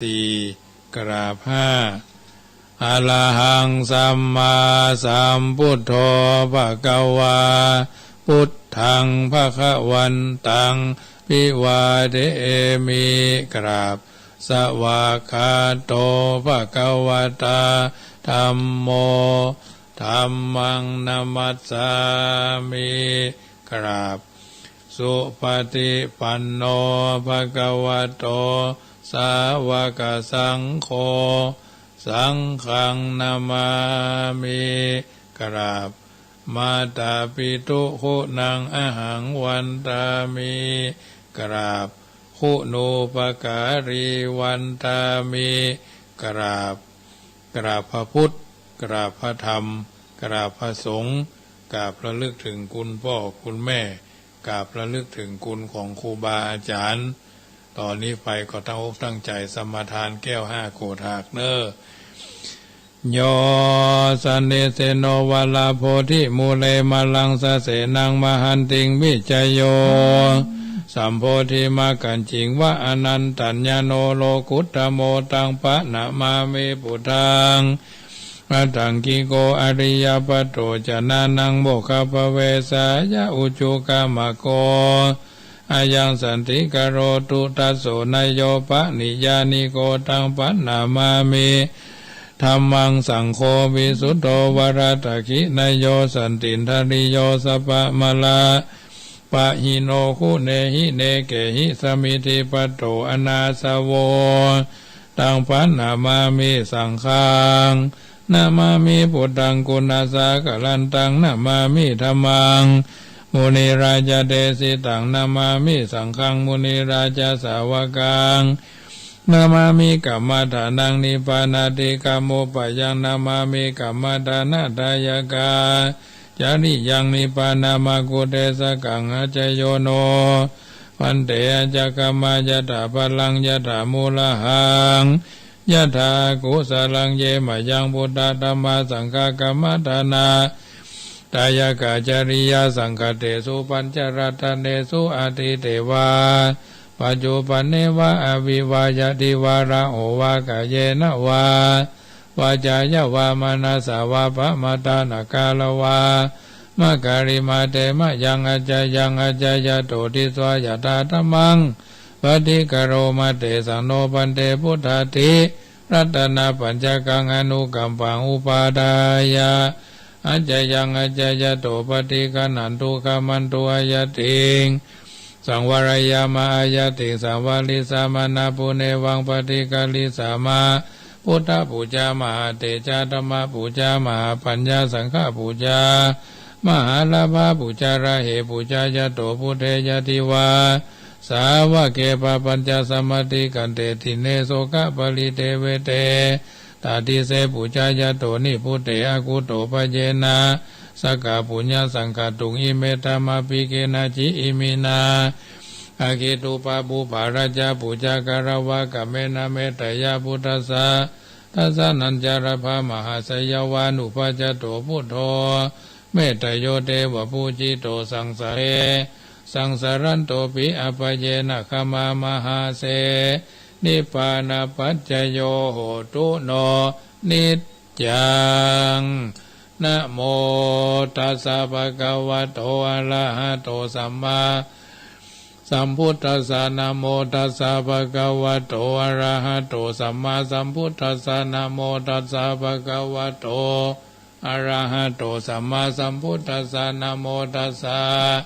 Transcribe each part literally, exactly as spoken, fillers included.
สี่ กราบห้า Arahaṃ sammāsambuddho bhagavā, buddhaṃ bhagavantaṃ abhivādemi. กราบ Svākkhāto bhagavatā dhammo, dhammaṃ namassāmi. กราบ Supaṭipanno bhagavato sāvakasaṅgho, saṅghaṃ namāmi. กราบ Mātāpituguṇaṃ ahaṃ vandāmi. กราบ Guṇūpakārī vandāmi. กราบ กราบพระพุทธ กราบพระธรรม กราบพระสงฆ์ กราบระลึกถึงคุณพ่อคุณแม่ กราบระลึกถึงคุณของครูบาอาจารย์ ต่อนี้ไปก็ตั้งอกตั้งใจ๋สมาทานแก้วห้าโกฏฐากเน่อ Yo sannisinno varabodhimūle, māraṃ sasenaṃ mahantiṃ vijayo sambodhimakkhañciṃva anantañāṇo lokuttamo, taṃ paṇamāmi buddhaṃ. Aṭṭhaṅgiko ariyapatho janānaṃ mokkhappavesāya, ujū ca maggo ayaṃ santikaro tuṭṭhaso, nayo paṇīniko, taṃ paṇamāmi dhammaṃ. Saṅgho visuddho varadakkhiṇeyyo, santindriyo sabbamala pahīno, guṇehi nekehi samiddhipatto anāsavo, taṃ paṇamāmi saṅghaṃ. Namāmi buddhaṃ guṇasāgarantaṃ, namāmi dhammaṃ munirājadesitaṃ, namāmi saṅghaṃ munirājasāvakaṃ, namāmi kammadānaṃ nibbānādikammupayaṃ, namāmi kammadānadāyakā cariyaṃ nibbānamaggudesakaṃ. Ācāyo no bhante, ācakkhama yathā balaṃ yathā mūḷhaṃ yathā kusalaṃ, ye mayaṃ buddhadhammasaṅghakammāna dāyakācariyāsaṅghattesu pañcaratnesu atīte vā paccuppane vā avivayyādevā raho vā, kāyena vā vācāya vā manasā vā, pamādankāya vā makarimaṃ, te mayaṃ accayaṃ accayanto disvā yathādhammaṃ paṭikaroma. Tesaṃ no bhante buddhādi ratanapañcakaṃ anukampaṃ upādāya, accayaṃ accayanto paṭiggaṇhatu khamatu. Āyatiṃ saṃvareyya mā āyatiṃ saṃvarissāma, na punevaṃ paṭiggaṇhissāma. Buddhapūjā mahātejā, dhammapūjā mahāpaññā, saṅghapūjā mahālābhā, pūjā rahe pūjāyato buddhe ñātivasavake, pāpañcasaṃvattikkante dīne sokaparideveṭe, tādise pūjāyato nibbute akuthopaññena, sakkā puññasaṅkhātuṃ. Ime dhammābhigge nāñci iminā agge, dubbapūpā rājapūjā katvā kālena, metteyyabuddhassa dasanañca labhā mahāseyyaṃ. Vāṇupajato buddho metteyo devapūjito, saṃsare saṃsarantopi abyāpajjena, khamā mahāsenī, nibbānapaccayo hotu no niccaṃ. Namo tassa bhagavato arahato sammāsambuddhassa. Namo tassa bhagavato arahato sammāsambuddhassa. Namo tassa bhagavato arahato sammāsambuddhassa. Namo tassa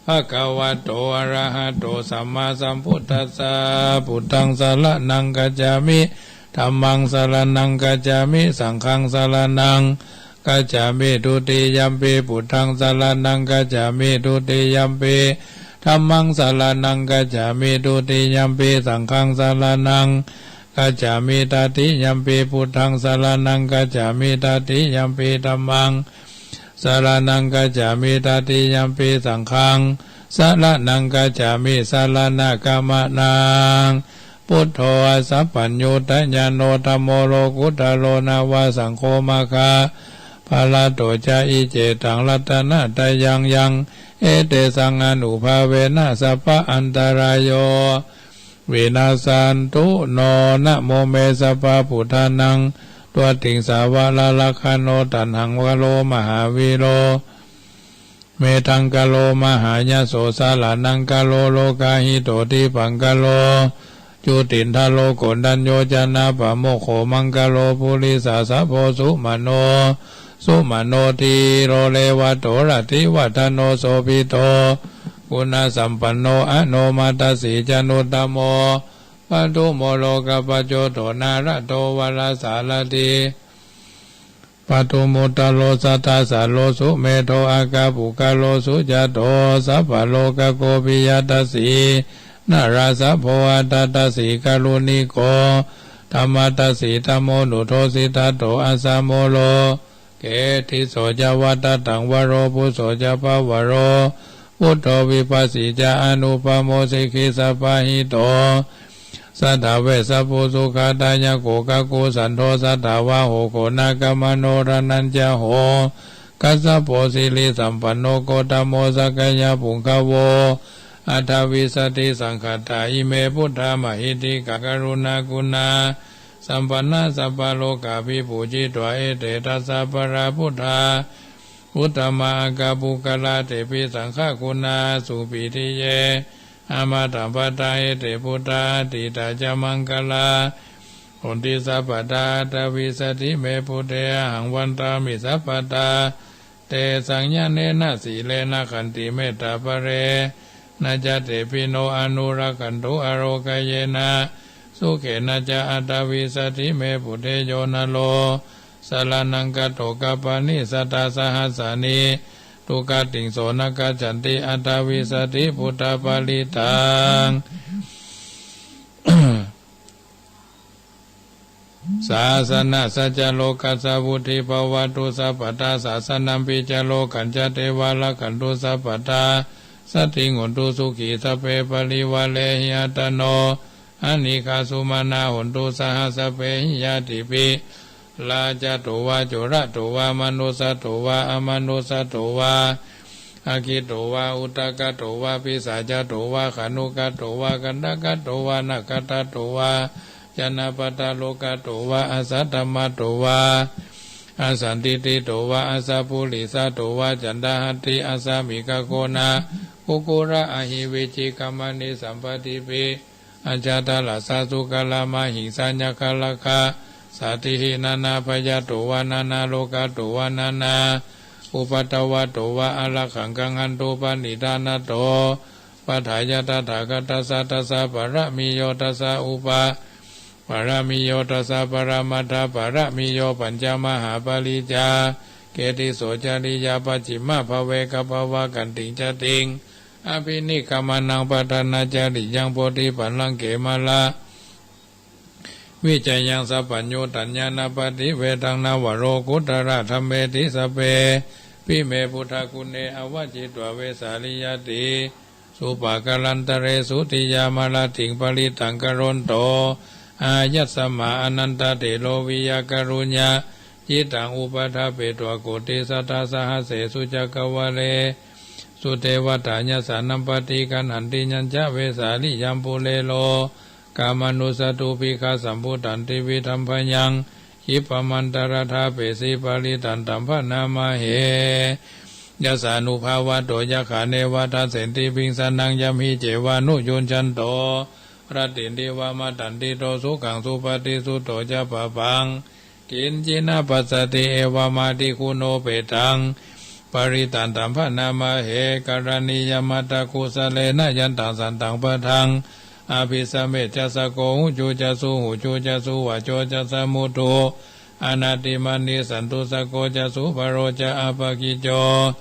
bhagavato arahato sammāsambuddhassa. Buddhaṃ saraṇaṃ gacchāmi. Dhammaṃ saraṇaṃ gacchāmi. Saṅghaṃ saraṇaṃ gacchāmi. Dutiyampi buddhaṃ saraṇaṃ gacchāmi. Dutiyampi dhammaṃ saraṇaṃ gacchāmi. Dutiyampi saṅghaṃ saraṇaṃ gacchāmi. Tatiyampi buddhaṃ saraṇaṃ gacchāmi. Tatiyampi dhammaṃ saraṇaṃ gacchāmi. Tatiyampi saṅghaṃ saraṇaṃ gacchāmi. Saraṇagamanaṃ. Buddho ajjappaññutā ñāṇo, dhammo lokuttaro nava, saṅgho maggaphalaṭṭho ca, iccetaṃ ratanattayaṃ, yaṃ etesaṃ ānubhāvena sabba antarāyo vinassantu no. Namo me sabbabuddhānaṃ dvattiṃsāvara-lakkhaṇo taṇhaṅkaro mahāvīro medhaṅkaro mahāyaso saraṇaṅkaro lokahito dīpaṅkaro jutiṇḍharo koṇḍañño janappamokkho maṅgalo purisasabho sumano sumano dhīro revato rativaḍḍhano sobhito guṇasampanno anomadassī januttamo padumo lokapajjoto nārado varasārathī padumuttaro sattasāro sumedho aggapuggalo sujato sabbalokaggo piyadassī narāsabho atthadassī kāruṇiko dhammadassī dhammonuddho siddhattho asamo loke tisso ca vadattaṃ varo phusso ca pavvaro buddho vipassi ca anupamo sikhī sabbahito satthā vessabhū sukhadāyako kakusandho satthavāho konāgamano raṇañjaho kassapo sirisampanno gotamo sakyapuṅgavo aṭṭhavīsati saṅkhattā ime buddhā mahiddhikā karuṇāguṇasampannā sabbalokabhipūjitā ete dasappārā buddhā uttamā aggapuggalā tepi saṅghaguṇā supitiye āmataṃ paṭṭhāhi. Te buddhā atītā ca maṅgalā honti sabbadā aṭṭhavīsati me buddhe ahaṃ vandāmi sabbadā tesaṃ ñāṇena sīlena khantimettābalena ca tepi no anurakkhantu ārogyena sukhena ca aṭṭhavīsati me buddhe yo naro saraṇaṃ gato kappāni sattasahassāni dukkhatiṃ so na gacchanti aṭṭhavīsati buddhaparittaṃ sāsanassa ca lokassa vuḍḍhī bhavatu sabbadā sāsanampi ca lokañca devā rakkhantu sabbadā saddhiṃ hontu sukhī sabbe parivārehi attano anīghā sumanā hontu saha sabbehi ñātibhi rājato vā corato vā manussato vā amanussato vā aggito vā udakato vā pisācato vā khāṇukato vā kaṇṭakato vā nakkhattato vā janapadarogato vā asaddhammato vā asandiṭṭhito vā asappurisato vā caṇḍahatthi-assamigagonā kukkura-ahi-vicchikamaṇisappadīpi ajātaracchasūkaramahiṃsayakkharakkhasādīhi nānābhayato vā nānārogato vā nānāupaddavato vā ārakkhaṃ gaṇhantu paṇḍitānato pajāya tathāgatassa dasapāramiyo dasaupaparamiyo dasaparamatthapāramiyo pañcamahāpariccāge tisso cariyā pacchimabbhave gabbhāvakkantiṃ jātiṃ abhinikkhamanaṃ padhānacariyaṃ bodhipallaṅke māravijayaṃ sabbaññutañāṇappaṭi vedaṃ navalokuttaradhammeti sabbepime buddhaguṇe āvajjitvā vesāliyā tīsu pākārantaresu tiyāmarattiṃ parittaṃ karonto āyasmā Anantatherā viya kāruññacittaṃ upaṭṭhapetvā koṭisatasahassesu cakkavāḷesu devatā yassāṇaṃ paṭiggaṇhanti yañca vesāliyaṃ pure lokamanussatubhikkhasambhutaṃ tividhaṃ bhayaṃ khippamantaradhāpesi parittaṃ taṃ bhaṇāma he. Yassānubhāvato yakkhā neva dassenti bhiṃsanaṃ yamhi cevānuyuñjanto rattindiva matandito sukhaṃ supati sutto ca pāpaṃ kiñci na passati evamādiguṇūpetaṃ parittaṃ taṃ bhaṇāma he. Karaṇīyamatthakusalena yan taṃ santaṃ padaṃ abhisamecca sakko ujū ca suhujū ca suvaco cassa mudu anatimānī santussako ca subharo ca appakicco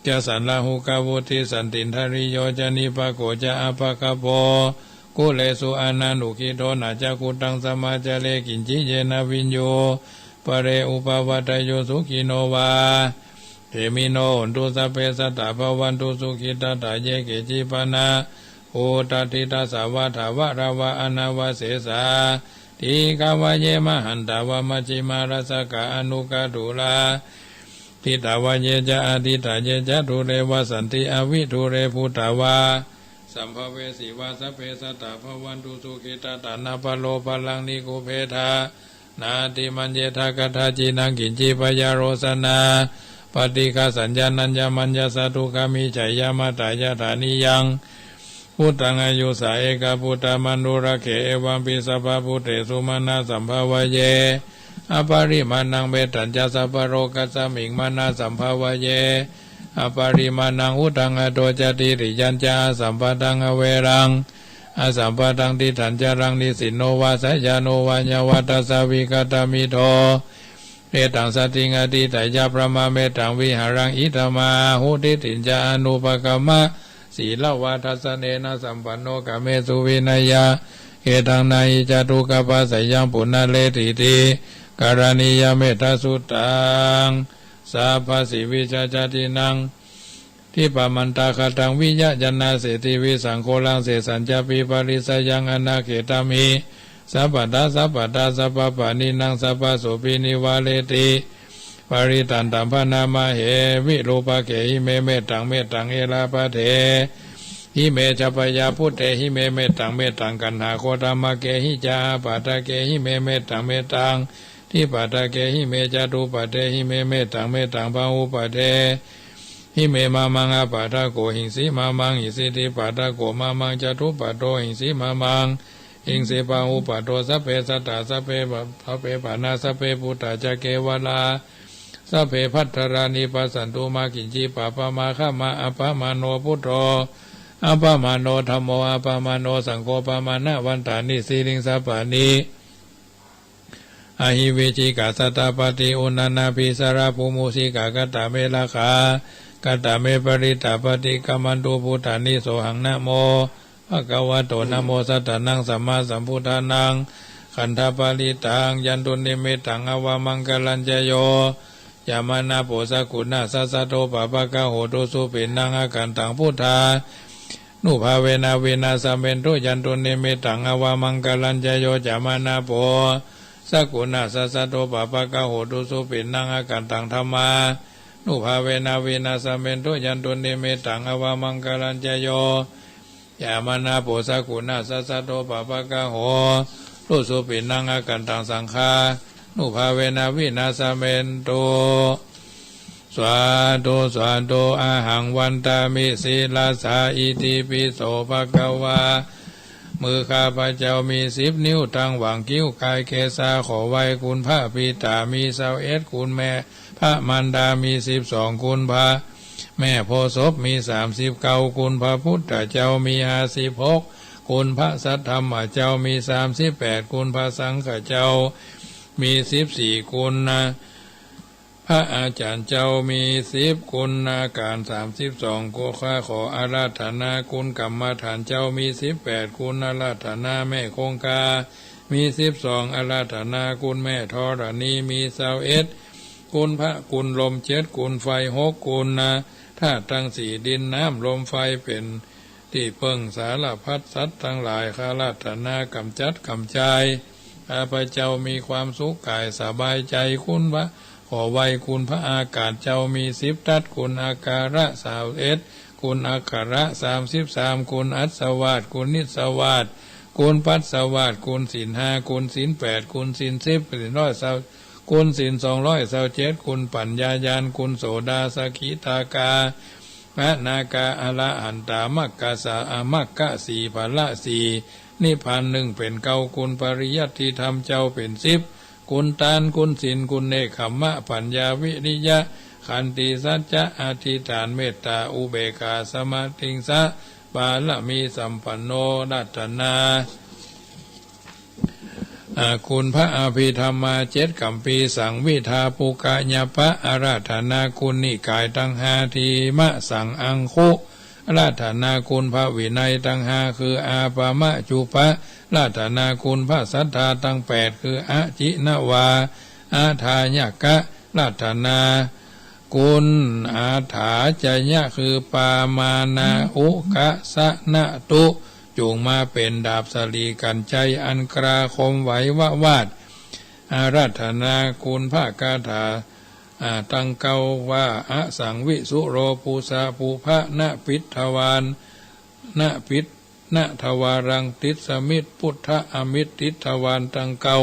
ca sallahukavutti santindriyo ca nipako ca appagabbho kulesu ananugiddho. Na ca khuddaṃ samācare kiñci yena viññū pare upavadeyyuṃ. Sukhino vā khemino hontu sabbe sattā bhavantu sukhitattā. Ye keci pāṇabhūtatthi tasā vā thāvarā vā anavasesā dīghā vā ye mahantā vā majjhimā rassakā aṇukathūlā diṭṭhā vā ye ca adiṭṭhā ye ca dūre vasanti avidūre bhūtā vā สัมภเวสีวา สัพเพสัตตา ภะวันตุ สุขี ทัตตา นะ ปะโร ปะรัง นิ คุปเพ ทา นา ติ มัญเญทะ กัตถะจินัง กิญจิ ปะยาโรสนา ปะติฆะสัญญา นัญญะ มัญญะสะ ทุกขะ มิจฉะยะ มะตะ ยะถา นิยัง พุตตัง อายุสา เอกะ พุตตะ มะนุรักเข เอวัมปิ สัพพะ พุตเตสุ มานะ สัมภะวะเย อะปะริมาณัง เมตตัญจะ สัพพะโรกัสมิง มานะ สัมภะวะเย อะปะริมาณัง อุทธัง อะโธ จะ ติริยัญจะ อะสัมปะทัง อะเวรัง อะสัมปะทัง ติฏฐัญจะรัง นิสสินโน วา สะยานุ วายะวัฏฏะสะ วิกะตะมิโธ เมตตัง สัตถิง อะทิฏฐะยะ พะมะ เมตตัง วิหารัง อิทัมมา อาหุ ทิฏฐิญจะ อะนุปะกัมมะ สีละวา ทัสสะเนนะ สัมปันโน กะเมสุ วินัยยะ เอตัง นะหิ จะ ทุกขะ ภัสสะยัง ปุนะเรติติ กะระณียะ เมตตะสุตตัง สัพพะสีวิชา จะ ทินัง ทิปะมันตะ คะตัง วิยะยัณณะ เสติวิสังโฆลัง เสสัญจะ ปิปะริสะยัง อะนะเขตะมิ สัพพะทะ สัพพะทะ สัพพะปะนินัง สัพพะโส ปินิวาเรติ ปะริตตันตัม พะนะมะเห วิรูปะเขหิ เม เมตตัง เมตตัง เอราปะเทหิ เม ชะปะยาปุตเตหิ เม เมตตัง เมตตัง กัณหะโคตมะเกหิ จะ อาปาทะเกหิ เม เมตตัง เมตตัง ทิปะทะเกหิ เม จะ ทุปะเทหิ เม เมตตัง เมตตัง พะหุปะเทหิ เม มะมัง อาปาทะโกหิงสิ มะมัง หิงสิ ทิปะทะโก มะมัง จะ ทุปะโทหิงสิ มะมัง หิงสิ พะหุปะโท สัพเพสัตตา สัพเพปะ สัพเพปานะ สัพเพปุตตา จะ เกวะลา สัพเพภัตตะรา นิปะสสันตุ มะกิญจิ ปะปะมา ขะมะ อะปะมาโณ พุทโธ อะปะมาโณ ธัมโม อะปะมาโณ สังโฆ ปะมาณะวันตานิ สีลิง สะปะนิ อะหิ วิจิกา สัตตะปะติ อุณะนะภิสาระ ภูมูสิกา กะตะเม ราคา กะตะเม ปะริตตา ปะติกะมันตุ ปุตตานิ โสหัง นะโม ภะคะวะโต นะโม สัตตานัง สัมมาสัมพุทธานัง ขันธปะริตตัง ยันตุนนิมิตตัง อะวะมังคะลัญจะ โย จะมะนะโป สักขุนะ สัสสะโท ปะปะกะโหตุ สุปิณัง อาคันตัง พุทธานุภาเวนะ วินาสะเมนตุ ยันตุนนิมิตตัง อะวะมังคะลัญจะ โย จะมะนะโป สักขุนะ สัสสะโท ปะปะกะโหตุ สุปิณัง อาคันตัง ธัมมานุภาเวนะ วินาสะเมนตุ ยันตุนนิมิตตัง อะวะมังคะลัญจะ โย จะมะนะโป สักขุนะ สัสสะโท ปะปะกะโหตุ สุปิณัง อาคันตัง สังฆานุภาเวนะ วินาสะเมนตุ สาธุ สาธุ อะหัง วันตามิ สีลัสสา อิติปิโส ภะคะวา มือข้าพเจ้ามีสิบนิ้ว ตั้งหว่างคิ้ว กายเกศา ขอไหว้คุณพระปิตา มีซาวเอ็ด คุณแม่พระมารดา มีสิบสอง คุณพระแม่โพธิ์ศพ มีสามสิบเก้า คุณพระพุทธเจ้า มีห้าสิบหก คุณพระสัทธรรมเจ้า มีสามสิบแปด คุณพระสังฆเจ้า มีสิบสี่ คุณนะ พระอาจารย์เจ้ามีสิบ คุณอาการสามสิบสอง ก็ข้าขออาราธนา คุณกรรมฐานเจ้ามีสิบแปด คุณอาราธนา แม่คงคามีสิบสอง อาราธนา คุณแม่ธรณีมีซาวเอ็ด คุณพระคุณลมเจ็ด คุณไฟหก คุณนะ ธาตุทั้งสี่ ดินน้ำลมไฟ เป๋น ตี้เปิ้งสารพัดสัตว์ตังหลาย ข้าอาราธนากำจัดกำจาย ข้าพเจ้ามีความสุขกายสบายใจ๋ คุณพระ ขอไหว้คุณพระอากาศเจ้ามีสิบทัศ คุณอาการะซาวเอ็ด คุณอักขระสามสิบสาม คุณอัสสวาส คุณนิสสวาส คุณปัสสวาส คุณศีลห้า คุณศีลแปด คุณศีลสิบ ศีลร้อยซาว คุณศีลสองร้อยซาวเจ็ด คุณปัญญาญาณ คุณโสดาสกิทาคา อนาคา อรหันตา มัคคสา อมัคคสี่ ผละสี่ นิพพานหนึ่ง เป๋นเก้า คุณปริยัติธรรมเจ้าเป๋นสิบ คุณตาน คุณศีล คุณเนกขัมมะ ปัญญา วิริยะ ขันติ สัจจะ อธิษฐาน เมตตา อุเบกขา สมาธิงสะ บารมีสัมปันโน อาราธนา อ่า คุณพระอภิธรรมาเจ็ดกัมพี สังวิทาปุกกะยปะ อาราธนาคุณนิกายตังห้า ทีฆะสังอังคุ อาราธนาคุณพระวินัยตังห้า คืออาปะมะจุปะ อาราธนาคุณพระสัทธาตังแปด คืออะจินวา อาทายกะ อาราธนา คุณอาถาจยะ คือปามาณะอุกะสะนะตุ จุ่งมาเป๋นดาบสลีกัญไชยอันกล้าคมไหววะวาด อาราธนาคุณพระคาถา อ่า ตังเก้าว่า อสังวิสุโรปุสะปุพะนะปิทวาน นภิณทวารังติสมิ พุทธอมิตรติทวารตังเก้า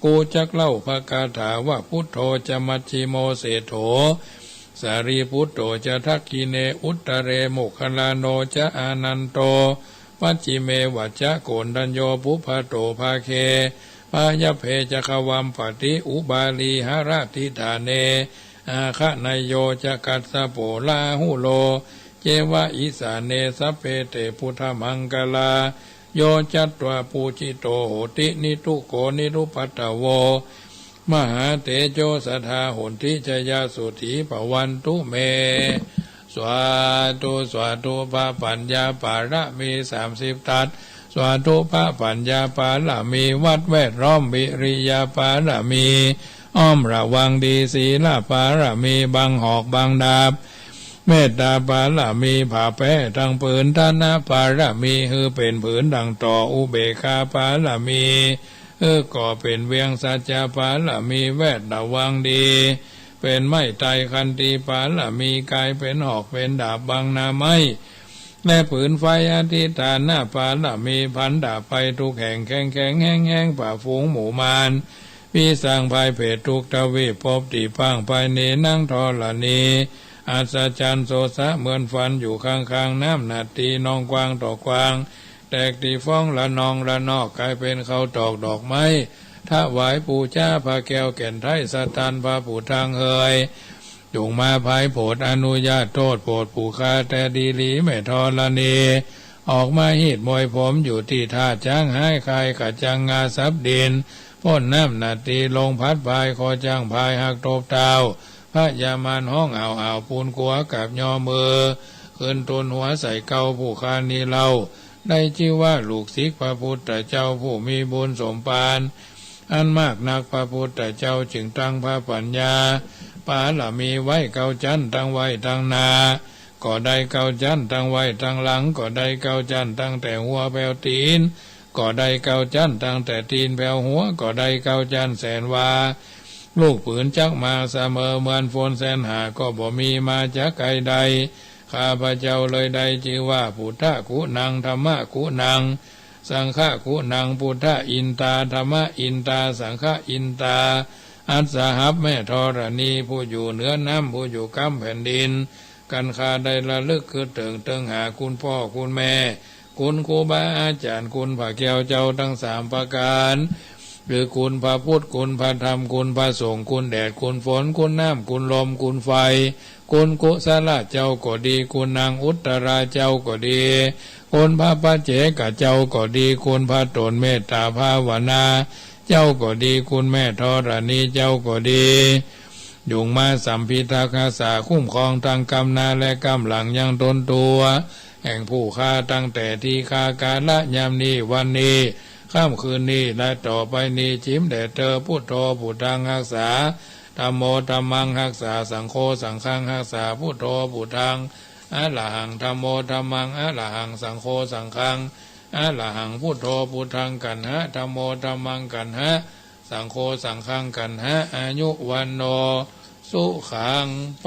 กูจักเล่าพระคาถาว่า พุทโธจะมัชฌิโมเศรษโฐ สารีปุตโตจะดักขิเณ อุตตเรโมคคัลลาโนจะอานันโต ปัจฉิเมวัชชะโกณฑัญโญ ปุพพะโตภาเค พยัพเพจะขวัมปติ อุบาลีหะระทิฏฐาเน อาคะเนยโยจะกัสสโป ลาหุโลเจวะอิสาเน สัพเพเตปุทธมังคลา โยจัตวาปูจิโตโหติ นิทุโขนิรุปัฏฐโว มหาเตโจสะทาโหนติ ชยสุธีภวันตุเม สาธุ สาธุ พระปัญญาปารมีสามสิบทัศ สาธุ พระปัญญาปารมีวัดแวดล้อม วิริยะปารมีอ้อมระวังดี ศีลปารมีบังหอกบังดาบ เมตตาปารมีผ้าแพร่ตังผืน ฐานะปารมีหื้อเป๋นผืนดั่งต่อ อุเบกขาปารมีหื้อก่อเป๋นเวียง สัจจะปารมีแวดระวังดี เป๋นไม้ไต้ ขันติปารมีก๋ายเป๋นหอกเป๋นดาบบังหน้าไม้ และผืนไฟ อธิฏฐานปารมีพันดาบไปทุกแห่ง แข็งแข็งแฮงแฮงฝ่าฝูงหมู่มาร พิสางภัยเผดทุกทวีป ภพตี้พ่างไปนี้ นางธรณีอัศจรรย์ โสสะเหมือนฝันอยู่ข้างๆ น้ำหน้าตี้นองกว้างต่อกว้าง แตกตี้ฟองละนองละนอก ก๋ายเป๋นข้าวตอกดอกไม้ ถวายปู๋จาพระแก้วแก่นไท้ สะตันพระผู้ทางเฮย จุ่งมาภายโผดอนุญาตโต้ษ โผดผู้ข้าแต่ดีหลี แม่ธรณี ออกมาฮีดมวยผมอยู่ตี้ท่าจ๊าง หายคายกะจังงาสับดิน ป๊นน้ำหน้าตี้ลงพัดพาย คอจ๊างพายหักตบเต้า พญามารฮ้องอ้าวอ้าว ปูนกั๋วกับยอมือ ขึ้นตูนหัวใส่เกล้า ผู้ข้านี้เล่า ได้จื้อว่าลูกศิษย์พระพุทธเจ้า ผู้มีบุญสมภารอันมากนัก พระพุทธเจ้าจึงตั้งพระปัญญาปารมีไว้เก้าจั้น ตั้งไว้ตังหน้าก็ได้เก้าจั้น ตั้งไว้ตังหลังก็ได้เก้าจั้น ตั้งแต่หัวแผวตี๋นก็ได้เก้าจั้น ตั้งแต่ตี๋นแผวหัวก็ได้เก้าจั้น แสนวา ลูกปืนจักมาเสมอ เหมือนฝนแสนหาก็บ่มีมาจากใก้ใด ข้าพเจ้าเลยได้จื้อว่า พุทธกุณัง ธัมมกุณัง สังฆกุณัง พุทธอินตา ธัมมอินตา สังฆอินตา อัสสหับ แม่ธรณี ผู้อยู่เหนือน้ำ ผู้อยู่ก้ำแผ่นดิน กันข้าได้ระลึกคือเถิงเถิงหาคุณพ่อคุณแม่ คุณครูบาอาจ๋ารย์ คุณพระแก้วเจ้าตังสามประก๋าน คือคุณพระพุทธ คุณพระธรรม คุณพระสงฆ์ คุณแดด คุณฝน คุณน้ำ คุณลม คุณไฟ คุณกุศลาเจ้าก็ดี คุณนางอุตตราเจ้าก็ดี คุณพระปัจเจกเจ้าก็ดี คุณพระต๋นเมตตาภาวนาเจ้าก็ดี คุณแม่ธรณีเจ้าก็ดี จุ่งมาสัมภิทักษ์ฮักษาคุ้มครองตังก้ำหน้าและก้ำหลังยังตนตั๋ว แห่งผู้ข้าตั้งแต่ตี้ข้ากาละยามนี้ วันนี้ ค่ำคืนนี้ และต่อไปนี้ จิ๋มแด่เตอ พุทโธ พุทธังฮักษา ธัมโม ธัมมังฮักษา สังโฆ สังฆังฮักษา พุทโธ พุทธัง อะระหัง ธัมโม ธัมมัง อะระหัง สังโฆ สังฆัง อะระหัง พุทโธ พุทธัง กัณหะ ธัมโม ธัมมัง กัณหะ สังโฆ สังฆัง กัณหะ อายุ วัณโณ สุขัง พ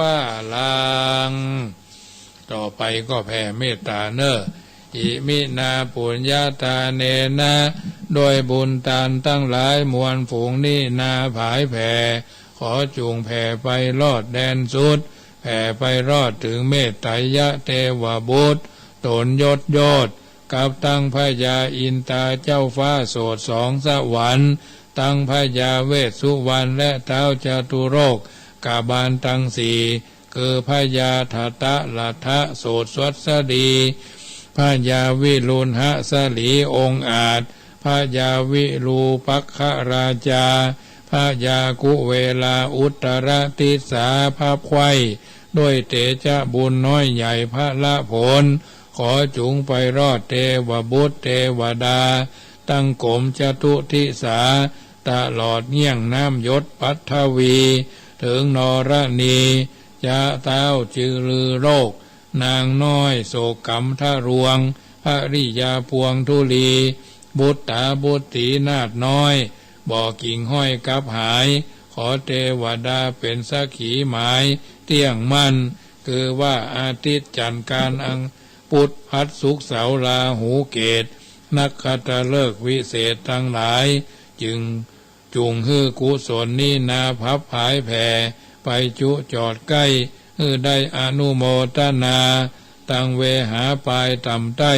ลัง ต่อไปก็แผ่เมตตาเน่อ อิมินา ปุญญาทาเนนะ ด้วยบุญตานตังหลายมวลฝูงนี้นาผายแผ่ ขอจุ่งแผ่ไปรอดแดนสุด แผ่ไปรอดเถิงเมตไตรยะเตวบุตร ต๋นยศยอด กับตังพญาอินตาเจ้าฟ้าโสดสองสวรรค์ ตังพญาเวสสุวรรณและท้าวจตุโรคกบาลตังสี่ คือพญาธตะรัฐะโสดสวัสดี พญาวิรุณหสลีองอาจ พญาวิรูปักขราชา พญากุเวลาอุตตรทิสาภัพไขว้ ด้วยเตจะบุญน้อยใหญ่พละผล ขอจุ่งไปรอดเตวบุตรเตวดา ตังกรมจตุทิสา ตลอดเยี่ยงน้ำหยดปัทวี เถิงนรณี จะท้าวจือลือโลก นางน้อยโศกกัมทรวง ภริยาพวงธุลี บุตตาบุตรีนาถน้อย บ่กิ่งห้อยกับหาย ขอเตวดาเป๋นสักขีหมายเตี้ยงมั่น คือว่าอาทิตย์จันทร์การอัง ปุธ พฤหัส ศุกร์ เสาร์ ราหู เกตุ นักขัตฤกษ์วิเศษตังหลาย จึง จุ่งหื้อกุศลนี้นาพับผายแผ่ไปจุจอดใก้ หื้อได้อนุโมตนา ตังเวหาปายต่ำใต้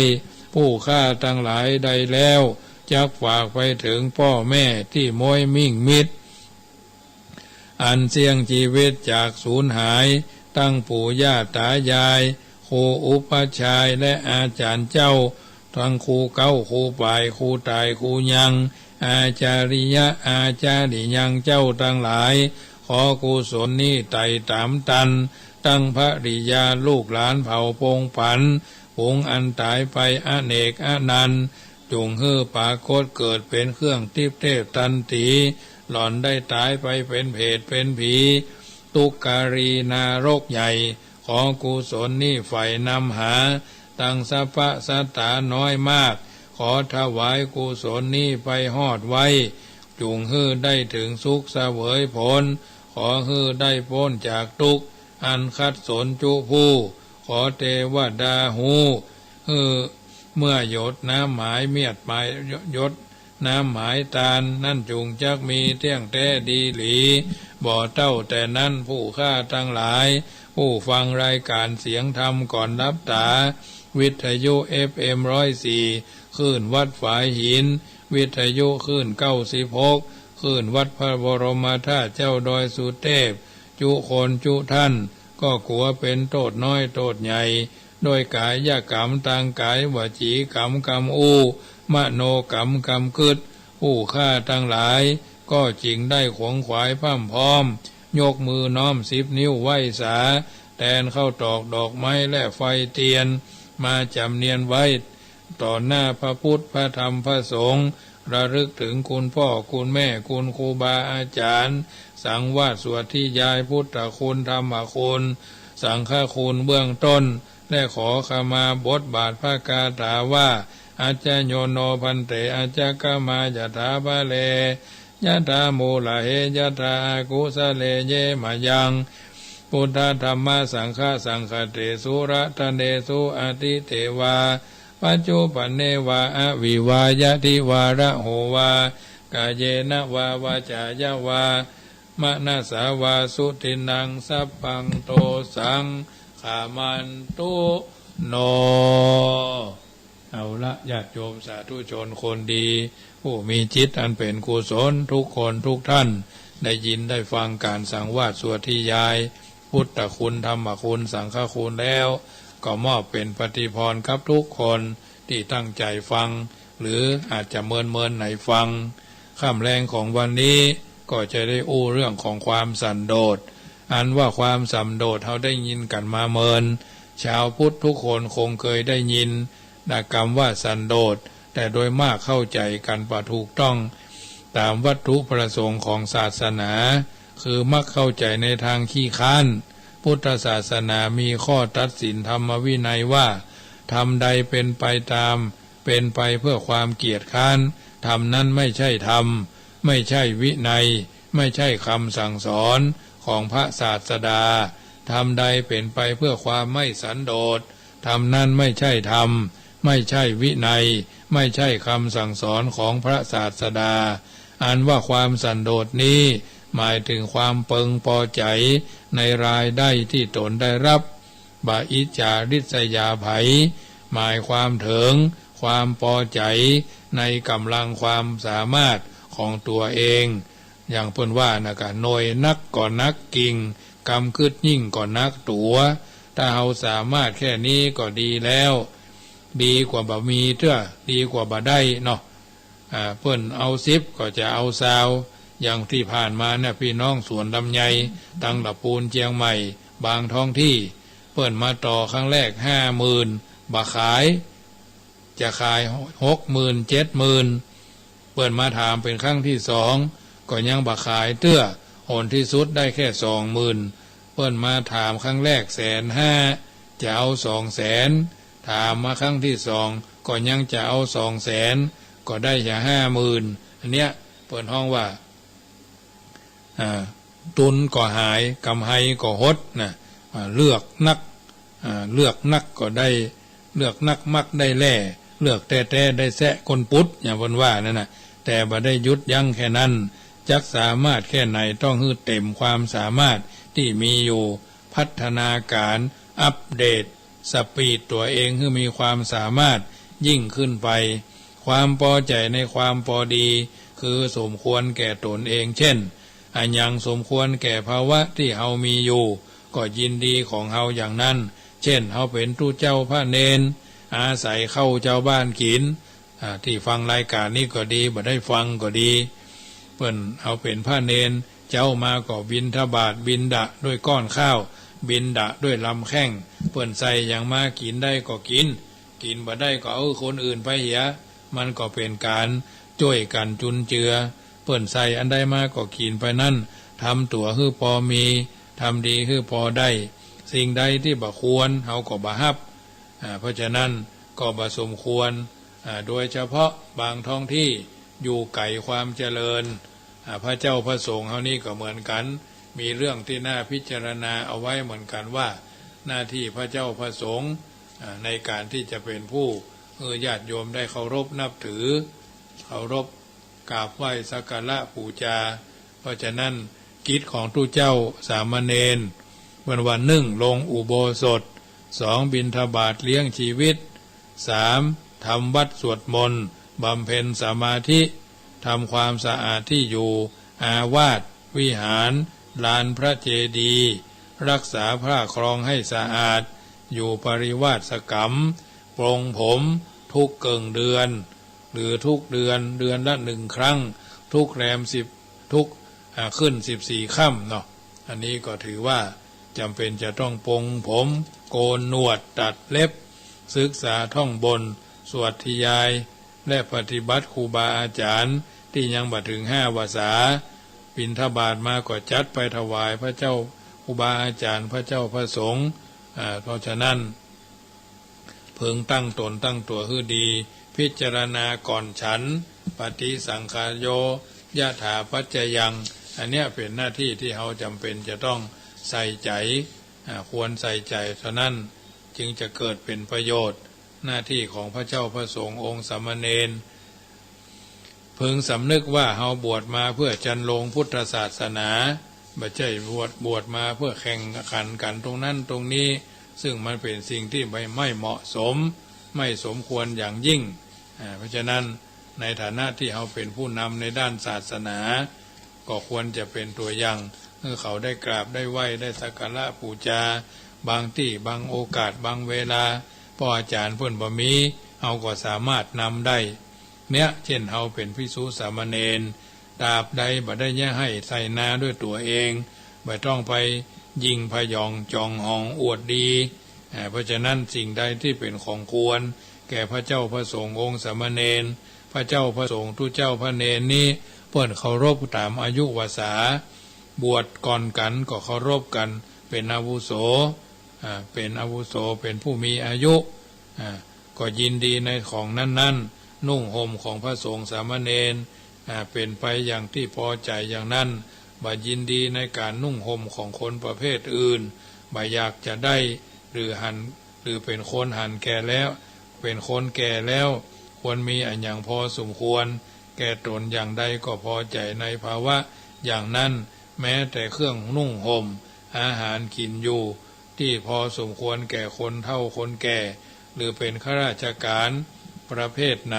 ผู้ข้าตังหลายได้แล้ว จักฝากไปเถิงป้อแม่ตี้ม้วยมิ่งมิตร อันเสี้ยงจีวิตจากสูญหาย ตังปู่ย่าต๋ายาย ครูอุปัชฌาย และอาจ๋ารย์เจ้า ตังครูเก๊า ครูป๋าย ครูต๋าย ครูยัง อาจาริยะ อาจาริยัง เจ้าตังหลาย ขอกุศลนี้ไต่ต๋ามตัน ตังภริยาลูกหลานเผ่าปงปั๋น ฝูงอันต๋ายไปอเนกอนันต์ จุ่งหื้อปรากฏเกิดเป๋นเครื่องติ๊บเตบตันตี๋ หล่อนได้ต๋ายไปเป๋นเปรตเป๋นผี ตุ๊กกรีนรกใหญ่ ขอกุศลนี้ใฝ่นำหา ตังสรรพสัตตาน้อยมาก ขอถวายกุศลนี้ไปฮอดไว้ จุ่งหื้อได้เถิงสุขเสวยผล ขอหื้อได้ป๊นจากตุ๊กข์ อันคัดสนจุผู้ ขอเตวดาฮู้ หื้อเมื่อหยดน้ำหมายเมียดหมาย หยดน้ำหมายตาน นั้นจุ่งจักมีเตี้ยงแต๊ดีหลี บ่เต้าแต่นั้นผู้ข้าตังหลาย ผู้ฟังรายก๋านเสียงธรรมก่อนหลับต๋า วิทยุ เอฟเอ็ม ร้อยสี่ คลื่นวัดฝายหิน วิทยุคลื่น เก้าสิบหก คลื่นวัดพระบรมธาตุเจ้าดอยสุเทพ จุคนจุท่าน ก็กั๋วเป๋นโต้ษน้อยโต้ษใหญ่ โดยก๋ายกรรมตางก๋าย วจีกรรมกำอู้ มโนกรรมกำกึ๊ด ผู้ข้าตังหลาย ก็จึงได้ขวนขวายพร่ำพร้อม ยกมือน้อมสิบนิ้วไหว้สา แตนข้าวตอกดอกไม้และไฟเตียน มาจ๋ำเนียนไว้ ต่อหน้าพระพุทธ พระธรรม พระสงฆ์ ระลึกเถิงคุณป้อ คุณแม่ คุณครูบาอาจ๋ารย์ สังวาสสวดธิยาย พุทธคุณ ธรรมคุณ สังฆคุณเบื้องต้น และขอขมาบทบาทพระคาถาว่า อัจจโยโนภันเต อัจจคมายถาภะเร ยถามูลเฮ ยถาอากุสะเล เยมะยัง พุทธะธัมมะสังฆะ สังฆะเตสุ รัตเนสุ อทิเตวา ปัจจุปันเนวา อวิวายะ ทิวาระโหวา กาเยนะวา วาจายะวา มะนะสาวา สุทินนัง สัพพัง โต สัง ขะมันตุ โน เอาละ ญาติโยมสาธุชนคนดี ผู้มีจิตอันเป๋นกุศลทุกคนทุกท่าน ได้ยินได้ฟังก๋านสังวาสสวดธิยาย พุทธคุณ ธรรมคุณ สังฆคุณแล้ว ก็มอบเป๋นปฏิภรณ์กับทุกคนตี้ตั้งใจ๋ฟัง หรืออาจจะเมินๆ ในฟัง ค่ำแลงของวันนี้ก็จะได้อู้เรื่องของความสันโดษ อันว่าความสันโดษเฮาได้ยินกั๋นมาเมิน ชาวพุทธทุกคนคงเกยได้ยินนะ กำว่าสันโดษ แต่โดยมากเข้าใจ๋กั๋นบ่ถูกต้องต๋ามวัตถุประสงค์ของศาสนา คือมักเข้าใจ๋ในตางขี้ค้าน พุทธศาสนามีข้อตัดสินธรรมวินัยว่า ธรรมใดเป๋นไปต๋าม เป๋นไปเพื่อความเกียจคร้าน ธรรมนั้นไม่ใช่ธรรม ไม่ใช่วินัย ไม่ใช่คำสั่งสอนของพระศาสดา ธรรมใดเป๋นไปเพื่อความไม่สันโดษ ธรรมนั้นไม่ใช่ธรรม ไม่ใช่วินัย ไม่ใช่คำสั่งสอนของพระศาสดา อันว่าความสันโดษนี้ หมายถึงความเปิงปอใจ๋ในรายได้ตี้ตนได้รับ บ่อิจฉาริษยาใผ หมายความเถิงความปอใจ๋ในก๋ำลังความสามารถของตั๋วเอง อย่างเปิ้นว่านะกะ หน่วยนักก็นักกิ่ง กำกึ๊ดยิ่งก็นักตั๋ว ถ้าเฮาสามารถแค่นี้ก็ดีแล้ว ดีกว่าบ่มีเตื้อ ดีกว่าบ่ได้เนาะ อ่า เปิ้นเอาสิบก็จะเอาซาว อย่างตี้ผ่านมาเนี่ย ปี้น้องสวนลำไย ตังตะปูนเจียงใหม่ บางท้องตี้ เปิ้นมาต่อครั้งแรกห้าหมื่น บ่ขาย จะขายหกหมื่น เจ็ดหมื่น เปิ้นมาถามเป๋นครั้งตี้สอง ก็ยังบ่ขายเตื้อ หนตี้สุดได้แค่สองหมื่น เปิ้นมาถามครั้งแรกแสนห้า จะเอาสองแสน ถามมาครั้งตี้สอง ก็ยังจะเอาสองแสน ก็ได้แค่ห้าหมื่น อันเนี้ยเปิ้นฮ้องว่า อ่า ทุนก็หาย ก๋ำไรก็หดนะ อ่า เลือกนัก อ่า เลือกนักก็ได้ เลือกนักมักได้แล่ เลือกแต๊ๆ ได้แซะก้นปุด อย่างเปิ้นว่านั่นน่ะ แต่บ่ได้หยุดยั้งแค่นั้น จักสามารถแค่ไหน ต้องหื้อเต็มความสามารถตี้มีอยู่ พัฒนาการ อัปเดต สปีดตั๋วเองหื้อมีความสามารถยิ่งขึ้นไป ความปอใจ๋ในความปอดี คือสมควรแก่ต๋นเอง เช่น อะหยังสมควรแก่ภาวะตี้เฮามีอยู่ ก็ยินดีของเฮาอย่างนั้น เช่น เฮาเป๋นตุ๊เจ้าพระเณร อาศัยข้าวจาวบ้านกิ๋น อ่า ตี้ฟังรายก๋านนี้ก็ดี บ่ได้ฟังก็ดี เปิ้นเฮาเป๋นพระเณร เจ๊ามาก็บิณฑบาต บิณฑะด้วยก้อนข้าว บิณฑะด้วยลำแข้ง เปิ้นใส่หยังมากิ๋นได้ก็กิ๋น กิ๋นบ่ได้ก็เอาคนอื่นไปเหีย มันก็เป๋นก๋านจ้วยกั๋นจุนเจือ เปิ้นใส่อันใดมาก็กิ๋นไปนั้น ทำตั๋วหื้อปอมี ทำดีหื้อปอได้ สิ่งใดตี้บ่ควร เฮาก็บ่ฮับ อ่า เพราะฉะนั้นก็บ่สมควร อ่า โดยเฉพาะบางท้องตี้อยู่ไก๋ความเจริญ อ่า พระเจ้าพระสงฆ์เฮานี้ก็เหมือนกั๋น มีเรื่องตี้น่าพิจารณาเอาไว้เหมือนกั๋นว่า หน้าตี้พระเจ้าพระสงฆ์ อ่า ในก๋านตี้จะเป๋นผู้ เออ ญาติโยมได้เคารพนับถือ เคารพกราบไหว้สักการะปู๋จา เพราะฉะนั้นกิจของตุ๊เจ้าสามเณร เปิ้นว่า นึ่ง ลงอุโบสถ สอง บิณฑบาตเลี้ยงชีวิต สาม ทำวัตรสวดมนต์ บำเพ็ญสมาธิ ทำความสะอาดตี้อยู่ อาวาส วิหาร ลานพระเจดีย์ รักษาผ้าครองให้สะอาด อยู่ปริวาสกรรม ปรงผม ทุกเกิ่งเดือน หรือทุกเดือน เดือนละหนึ่งครั้ง ทุกแรมสิบ ทุก อ่า ขึ้นสิบสี่ค่ำเนาะ อันนี้ก็ถือว่าจ๋ำเป๋นจะต้องปรงผม โกนหนวด ตัดเล็บ ศึกษาท่องบน สวดทยาย และปฏิบัติครูบาอาจ๋ารย์ตี้ยังบ่เถิงห้าวาสา บิณฑบาตมาก็จัดไปถวายพระเจ้า ครูบาอาจ๋ารย์ พระเจ้าพระสงฆ์ อ่า เพราะฉะนั้น เพิ่งตั้งต๋นตั้งตั๋วหื้อดี พิจารณาก่อนฉัน ปฏิสังขายะถาปัจจยัง อันเนี้ยเป๋นหน้าตี้ตี้เฮาจ๋ำเป๋นจะต้องใส่ใจ๋ อ่า ควรใส่ใจ๋เท่านั้น จึงจะเกิดเป๋นประโยชน์ หน้าตี้ของพระเจ้าพระสงฆ์องค์สามเณร เพิ่งสำนึกว่าเฮาบวชมาเพื่อจันลงพุทธศาสนา บ่ใจ้บวช บวชมาเพื่อแข่งขันกั๋นตรงนั้นตรงนี้ ซึ่งมันเป๋นสิ่งตี้ไม่ ไม่เหมาะสม ไม่สมควรอย่างยิ่ง อ่า เพราะฉะนั้นในฐานะตี้เฮาเป๋นผู้นำในด้านศาสนา ก็ควรจะเป๋นตั๋วอย่างหื้อเขาได้กราบได้ไหว้ ได้สักการะปู๋จา บางตี้ บางโอกาส บางเวลา ป้ออาจ๋ารย์เปิ้นบ่มี เฮาก็สามารถนำได้ เนี้ย เจ้นเฮาเป๋นภิกษุสามเณร ตราบใดบ่ได้เยียะไฮ่ไถนาด้วยตั๋วเอง บ่ต้องไปยิ่งพยองจองหองอวดดี อ่า เพราะฉะนั้นสิ่งใดตี้เป๋นของควรแก่พระเจ้าพระสงฆ์องค์สามเณร พระเจ้าพระสงฆ์ตุ๊เจ้าพระเณรนี้ เปิ้นเคารพต๋ามอายุวาสา บวชก่อนกั๋นก็เคารพกั๋น เป๋นอาวุโส อ่า เป๋นอาวุโส เป๋นผู้มีอายุ อ่า ก็ยินดีในของนั้นๆ นุ่งห่มของพระสงฆ์สามเณร อ่า เป๋นไปอย่างตี้ปอใจ๋อย่างนั้น บ่ยินดีในก๋านนุ่งห่มของคนประเภทอื่น บ่อยากจะได้ หรือหัน หรือเป๋นคนหันแก่แล้ว เป๋นคนแก่แล้ว ควรมีอะหยังพอสมควรแก่ต๋นอย่างใดก็ปอใจ๋ในภาวะอย่างนั้น แม้แต่เครื่องนุ่งห่ม อาหารกิ๋นอยู่ ตี้พอสมควรแก่คนเฒ่าคนแก่ หรือเป๋นข้าราชก๋านประเภทไหน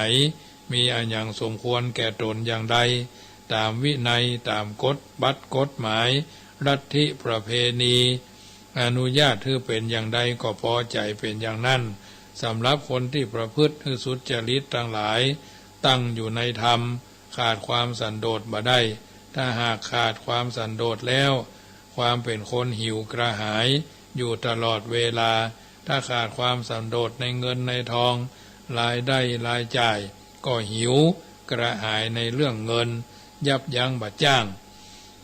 มีอะหยังสมควรแก่ต๋นอย่างใด ต๋ามวินัย ต๋ามกฎบัตรกฎหมาย ลัทธิประเพณี อนุญาตหื้อเป๋นอย่างใดก็ปอใจ๋เป๋นอย่างนั้น สำหรับคนตี้ประพฤติหื้อสุจริตตังหลาย ตั้งอยู่ในธรรม ขาดความสันโดษบ่ได้ ถ้าหากขาดความสันโดษแล้ว ความเป๋นคนหิวกระหายอยู่ตลอดเวลา ถ้าขาดความสันโดษในเงินในทอง รายได้รายจ่าย ก็หิวกระหายในเรื่องเงิน ยับยั้งบ่จ้าง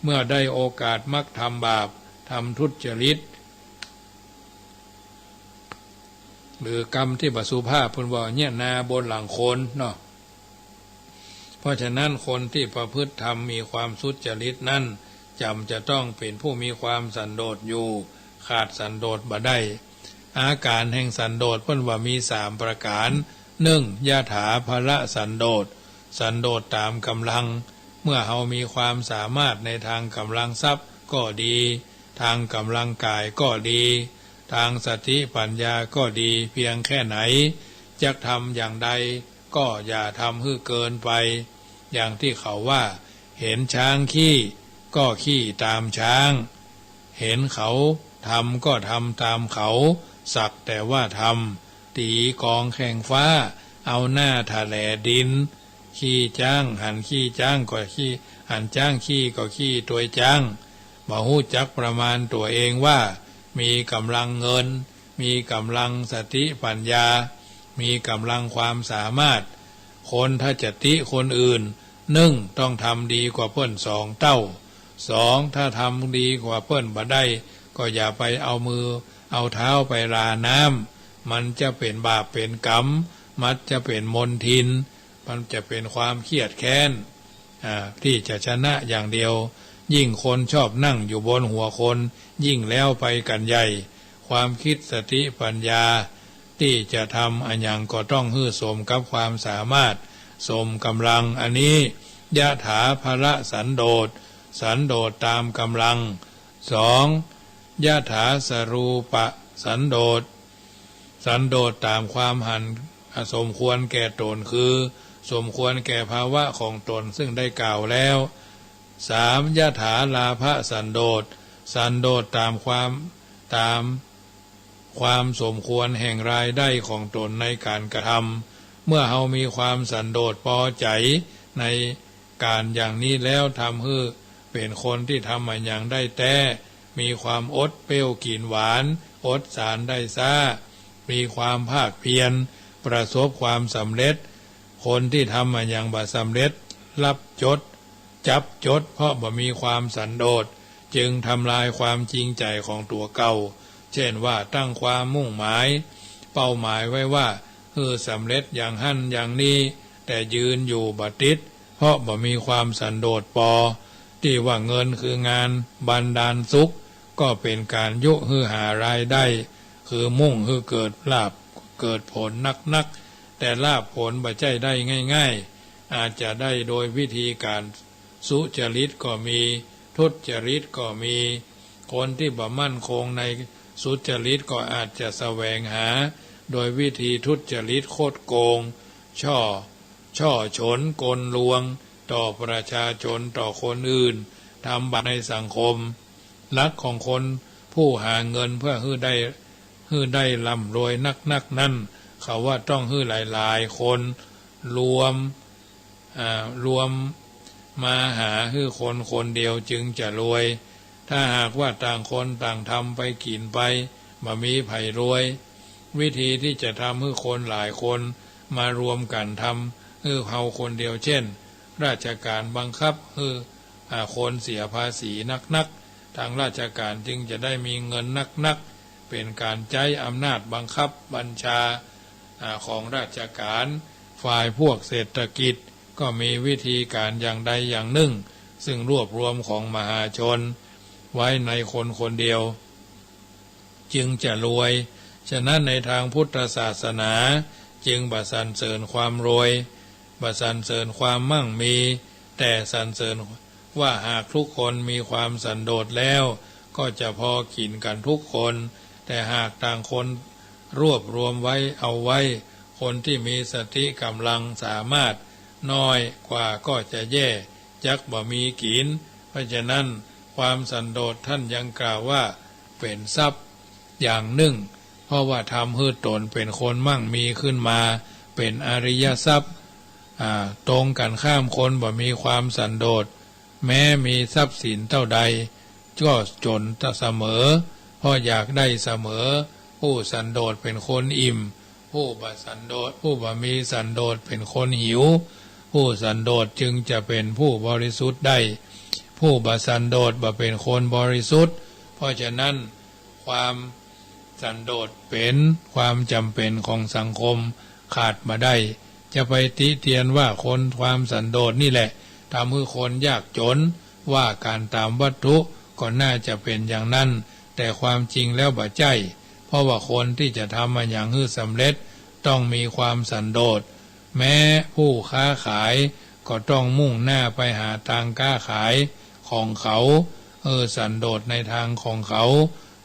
เมื่อได้โอกาสมักทำบาป ทำทุจริต หรือกำตี้บ่สุภาพ เปิ้นว่าเยียะนาบนหลังคนเนาะ เพราะฉะนั้นคนตี้ประพฤติธรรมมีความสุจริตนั้น จ๋ำจะต้องเป๋นผู้มีความสันโดษอยู่ ขาดสันโดษบ่ได้ อาก๋านแห่งสันโดษเปิ้นว่ามีสามประก๋าน นึ่ง ยถาภละสันโดษ สันโดษต๋ามก๋ำลัง เมื่อเฮามีความสามารถในตางก๋ำลังทรัพย์ก็ดี ตางก๋ำลังก๋ายก็ดี ตางสติปัญญาก็ดี เปียงแค่ไหน จักทำอย่างใดก็อย่าทำหื้อเกินไป อย่างตี้เขาว่า เห็นช้างขี้ก็ขี้ต๋ามช้าง เห็นเขาทำก็ทำต๋ามเขา สักแต่ว่าทำ ตี๋กองแข่งฟ้า เอาหน้าถะแหลดิน ขี้จ๊าง หันขี้จ๊างก็ขี้ หันจ๊างขี้ก็ขี้ตวยจ๊าง บ่ฮู้จักประมาณตั๋วเองว่า มีก๋ำลังเงิน มีก๋ำลังสติปัญญา มีก๋ำลังความสามารถ คนถ้าจะติคนอื่น นึ่ง ต้องทำดีกว่าเปิ้นสองเต้า สอง ถ้าทำดีกว่าเปิ้นบ่ได้ ก็อย่าไปเอามือเอาเท้าไปราน้ำ มันจะเป๋นบาปเป๋นกรรม มันจะเป๋นมลทิน มันจะเป๋นความเคียดแค้น อ่า ตี้จะชนะอย่างเดียว ยิ่งคนชอบนั่งอยู่บนหัวคน ยิ่งแล้วไปกั๋นใหญ่ ความกึ๊ดสติปัญญา ตี้จะทำอะหยังก็ต้องหื้อสมกับความสามารถ สมก๋ำลัง อันนี้ ยถาภละสันโดษ สันโดษต๋ามก๋ำลัง สอง ยถาสรูปะสันโดษ สันโดษต๋ามความหัน อ่ะ สมควรแก่ต๋น คือ สมควรแก่ภาวะของต๋น ซึ่งได้กล่าวแล้ว สาม ยถาลาภะสันโดษ สันโดษต๋ามความ ต๋ามความสมควรแห่งรายได้ของต๋นในก๋านกระทำ เมื่อเฮามีความสันโดษปอใจ๋ในก๋านอย่างนี้แล้ว ทำหื้อเป๋นคนตี้ทำอะหยังได้แต๊ มีความอดเปรี้ยวกิ๋นหวาน อดสารได้ซ้า มีความภาคเพียร ประสบความสำเร็จ คนตี้ทำอะหยังบ่สำเร็จ ลับจด จับจด เพราะบ่มีความสันโดษ จึงทำลายความจริงใจ๋ของตั๋วเก่า เช่นว่าตั้งความมุ่งหมาย เป้าหมายไว้ว่า หื้อสำเร็จอย่างหั้นอย่างนี้ แต่ยืนอยู่บ่ติด เพราะบ่มีความสันโดษปอ ตี้ว่าเงินคืองานบันดาลสุข ก็เป๋นก๋านยุหื้อหารายได้ คือมุ่งหื้อเกิดลาภเกิดผลนักๆ แต่ลาภผลบ่ใจ้ได้ง่ายๆ อาจจะได้โดยวิธีก๋านสุจริตก็มี ทุจริตก็มี คนตี้บ่มั่นคงในสุจริตก็อาจจะแสวงหา โดยวิธีทุจริตคดโกง ฉ้อ ฉ้อฉลกลลวง ต่อประชาชน ต่อคนอื่น ทำบาปในสังคม ลักษณ์ของคนผู้หาเงินเพื่อหื้อได้ หื้อได้ร่ำรวยนักๆ นั้น เขาว่าต้องหื้อหลายๆ คนรวม อ่า รวมมาหาหื้อคนคนเดียวจึงจะรวย ถ้าหากว่าต่างคนต่างทำไปกิ๋นไป บ่มีใผรวย วิธีตี้จะทำหื้อคนหลายคนมารวมกั๋นทำหื้อเฮาคนเดียว เช่น ราชก๋านบังคับหื้อ อ่า คนเสียภาษีนักๆ ตางราชก๋านจึงจะได้มีเงินนักๆ เป๋นก๋านใจ๊อำนาจบังคับบัญชา อ่า ของราชก๋าน ฝ่ายพวกเศรษฐกิจก็มีวิธีก๋านอย่างใดอย่างนึ่ง ซึ่งรวบรวมของมหาชนไว้ในคนคนเดียว จึงจะรวย ฉะนั้นในตางพุทธศาสนาจึงบ่สรรเสริญความรวย บ่สรรเสริญความมั่งมี แต่สรรเสริญว่าหากทุกคนมีความสันโดษแล้ว ก็จะพอกิ๋นกั๋นทุกคน แต่หากต่างคนรวบรวมไว้เอาไว้ คนตี้มีสติก๋ำลังสามารถน้อยกว่าก็จะแย่ จักบ่มีกิ๋น เพราะฉะนั้นความสันโดษท่านยังกล่าวว่าเป๋นทรัพย์อย่างนึ่ง เพราะว่าทำหื้อต๋นเป๋นคนมั่งมีขึ้นมา เป๋นอริยทรัพย์ อ่า ตรงกั๋นข้าม คนบ่มีความสันโดษ แม้มีทรัพย์สินเต้าใด ก็จนเสมอ เพราะอยากได้เสมอ ผู้สันโดษเป๋นคนอิ่ม ผู้บ่สันโดษ ผู้บ่มีสันโดษเป๋นคนหิว ผู้สันโดษจึงจะเป๋นผู้บริสุทธิ์ได้ ผู้บ่สันโดษบ่เป๋นคนบริสุทธิ์ เพราะฉะนั้นความสันโดษเป๋นความจ๋ำเป๋นของสังคม ขาดบ่ได้ จะไปติเตียนว่าคนความสันโดษนี่แหละทำหื้อคนยากจน ว่าก๋านต๋ามวัตถุก็น่าจะเป๋นอย่างนั้น แต่ความจริงแล้วบ่ใจ้ เพ เพราะว่าคนตี้จะทำอะหยังหื้อสำเร็จต้องมีความสันโดษ แม้ผู้ค้าขายก็ต้องมุ่งหน้าไปหาตางก๊าขายของเขา เออ สันโดษในตางของเขา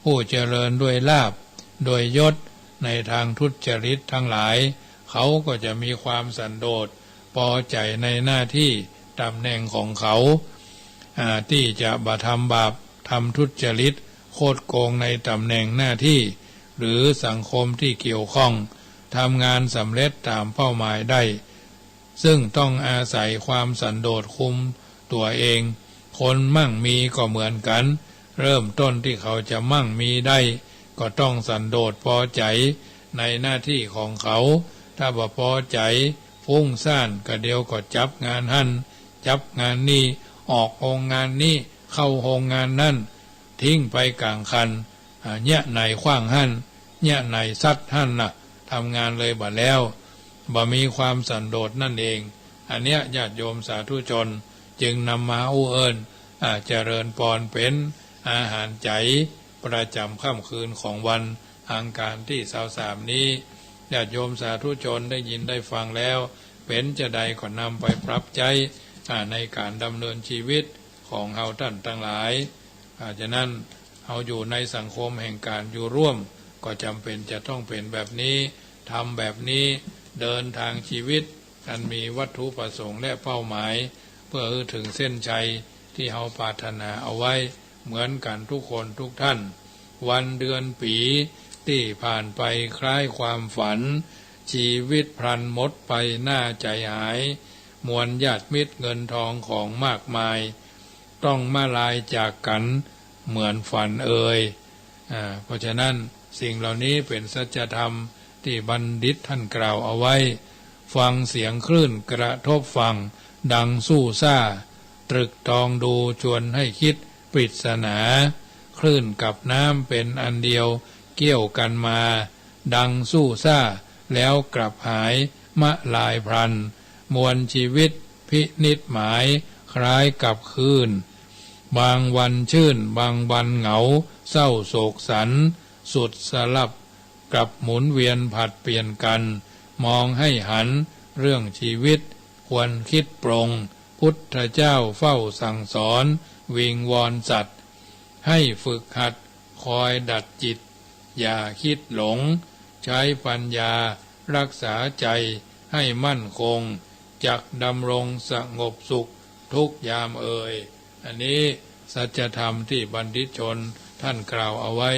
ผู้เจริญด้วยลาภ ด้วยยศ ในตางทุจริตตังหลาย เขาก็จะมีความสันโดษ ปอใจ๋ในหน้าตี้ต๋ำแหน่งของเขา อ่า ตี้จะบ่ทำบาป ทำทุจริต คดโกงในต๋ำแหน่งหน้าตี้ หรือสังคมตี้เกี่ยวข้อง ทำงานสำเร็จต๋ามเป้าหมายได้ ซึ่งต้องอาศัยความสันโดษคุมตั๋วเอง คนมั่งมีก็เหมือนกั๋น เริ่มต้นตี้เขาจะมั่งมีได้ ก็ต้องสันโดษปอใจ๋ในหน้าตี้ของเขา ถ้าบ่ปอใจ๋ ฟุ้งซ่าน กะเดี่ยวก็จับงานหั้น จับงานนี้ ออกโฮงงานนี้ เข้าโฮงงานนั้น ทิ้งไปก๋างคัน อ่า เยียะไหนขว้างหั้น เยียะไหนซัดหั้นน่ะ ทำงานเลยบ่แล้ว บ่มีความสันโดษนั่นเอง อันเนี้ยญาติโยมสาธุชนจึงนำมาอู้เอิ้น อ่า เจริญปอนเป๋นอาหารใจ๋ประจ๋ำค่ำคืนของวันอังคารตี้ซาวสามนี้ ญาติโยมสาธุชนได้ยินได้ฟังแล้ว เป๋นจาใดก็นำไปปรับใจ๊ อ่า ในก๋านดำเนินชีวิตของเฮาต้านตังหลาย อ่า ฉะนั้น เฮาอยู่ในสังคมแห่งก๋านอยู่ร่วม ก็จ๋ำเป๋นจะต้องเป๋นแบบนี้ ทำแบบนี้ เดินตางชีวิตอันมีวัตถุประสงค์และเป้าหมาย เปื้อหื้อเถิงเส้นชัยตี้เฮาปรารถนาเอาไว้เหมือนกั๋นกู้คนกู้ต้าน วันเดือนปี๋ตี้ผ่านไปคล้ายความฝัน ชีวิตพลันหมดไปน่าใจ๋หาย มวลญาติมิตรเงินทองของมากมาย ต้องมาลายจากกั๋นเหมือนฝันเอย อ่า เพราะฉะนั้นสิ่งเหล่านี้เป๋นสัจธรรมตี้บัณฑิตต้านกล่าวเอาไว้ ฟังเสียงคลื่นกระทบฝั่งดังสู้ซ่า ตรึกตรองดูชวนให้คิดปริศนา คลื่นกับน้ำเป๋นอันเดียวเกี่ยวกั๋นมา ดังสู้ซ่าแล้วกลับหายมะลายพลัน มวลชีวิตพินิจหมายคล้ายกับคลื่น บางวันชื่น บางวันเหงา เศร้าโศกสัน สุดสลับ กลับหมุนเวียนผลัดเปลี่ยนกั๋น มองให้หันเรื่องชีวิตควรคิดปรง พุทธเจ้าเฝ้าสั่งสอนวิงวอนสัตว์ ให้ฝึกหัดคอยดัดจิต อย่าคิดหลง ใช้ปัญญารักษาใจ๋ให้มั่นคง จักดำรงสงบสุขทุกยามเอย อันนี้สัจธรรมตี้บัณฑิตชนต้านกล่าวเอาไว้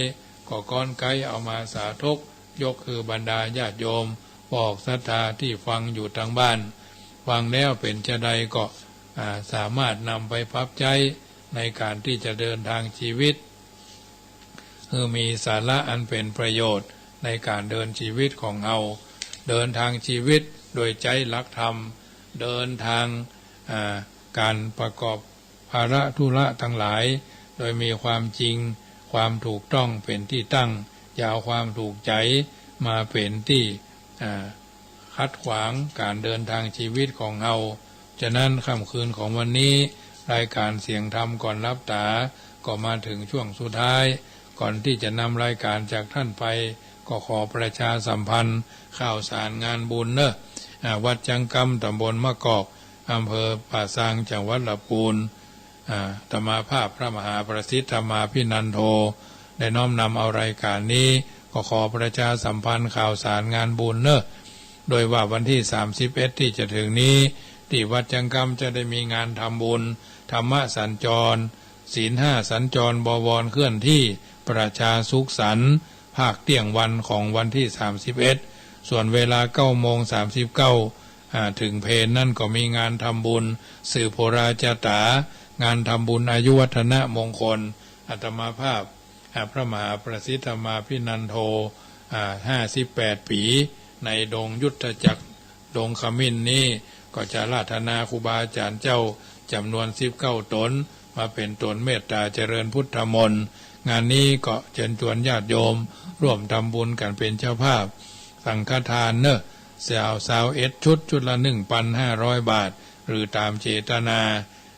ก็ก๊อนไก๊เอามาสาธก ยกหื้อบรรดาญาติโยม ปอกศรัทธาตี้ฟังอยู่ตางบ้าน ฟังแล้วเป๋นจาใดก็ อ่า สามารถนำไปปรับใจ๊ในก๋านตี้จะเดินตางชีวิต หื้อมีสาระอันเป๋นประโยชน์ในก๋านเดินชีวิตของเฮา เดินตางชีวิตโดยใจ๊หลักธรรม เดินตาง อ่า ก๋านประกอบภาระธุระตังหลาย โดยมีความจริง ความถูกต้องเป๋นตี้ตั้ง อย่าเอาความถูกใจ๋มาเป๋นตี้ อ่า ขัดขวางก๋านเดินตางชีวิตของเฮา ฉะนั้นค่ำคืนของวันนี้ รายก๋านเสียงธรรมก่อนหลับต๋า ก็มาเถิงช่วงสุดท้าย ก่อนตี้จะนำรายก๋านจากต้านไป ก็ขอประชาสัมพันธ์ข่าวสารงานบุญเนาะ อ่า วัดจังกำ ต๋ำบลมะกอก อำเภอป่าซาง จังหวัดละปูน อ่า อาตมาภาพพระมหาประสิทธิ์ธรรมาภินันโท ได้น้อมนำเอารายก๋านนี้ ก็ขอประชาสัมพันธ์ข่าวสารงานบุญเนาะ โดยว่าวันตี้สามสิบเอ็ดตี้จะเถิงนี้ ตี้วัดจังกำจะได้มีงานทำบุญธรรมสัญจร ศีลห้าสัญจร บวรเคลื่อนที่ ประชาสุขสันต์ ภาคเตี้ยงวันของวันตี้สามสิบเอ็ด ส่วนเวลาเก้าโมงสามสิบเก้า อ่า เถิงเพลนั้นก็มีงานทำบุญสืบโหราจาต๋า งานทำบุญอายุวัฒนมงคล อาตมาภาพ อ่า พระมหาประสิทธิ์ธรรมาภินันโท อ่า ห้าสิบแปดปี๋ ในดงยุทธจักร ดงขมิ้นนี้ ก็จะอาราธนาครูบาอาจ๋ารย์เจ้าจ๋ำนวนสิบเก้าต๋น มาเป๋นต๋นเมตต๋าเจริญพุทธมนต์ งานนี้ก็เจิญจวนญาติโยมร่วมทำบุญกั๋นเป๋นเจ้าภาพ สังฆทานเนาะ ซาว ซาวเอ็ดชุด ชุดละหนึ่งปันห้าร้อยบาท หรือต๋ามเจตนา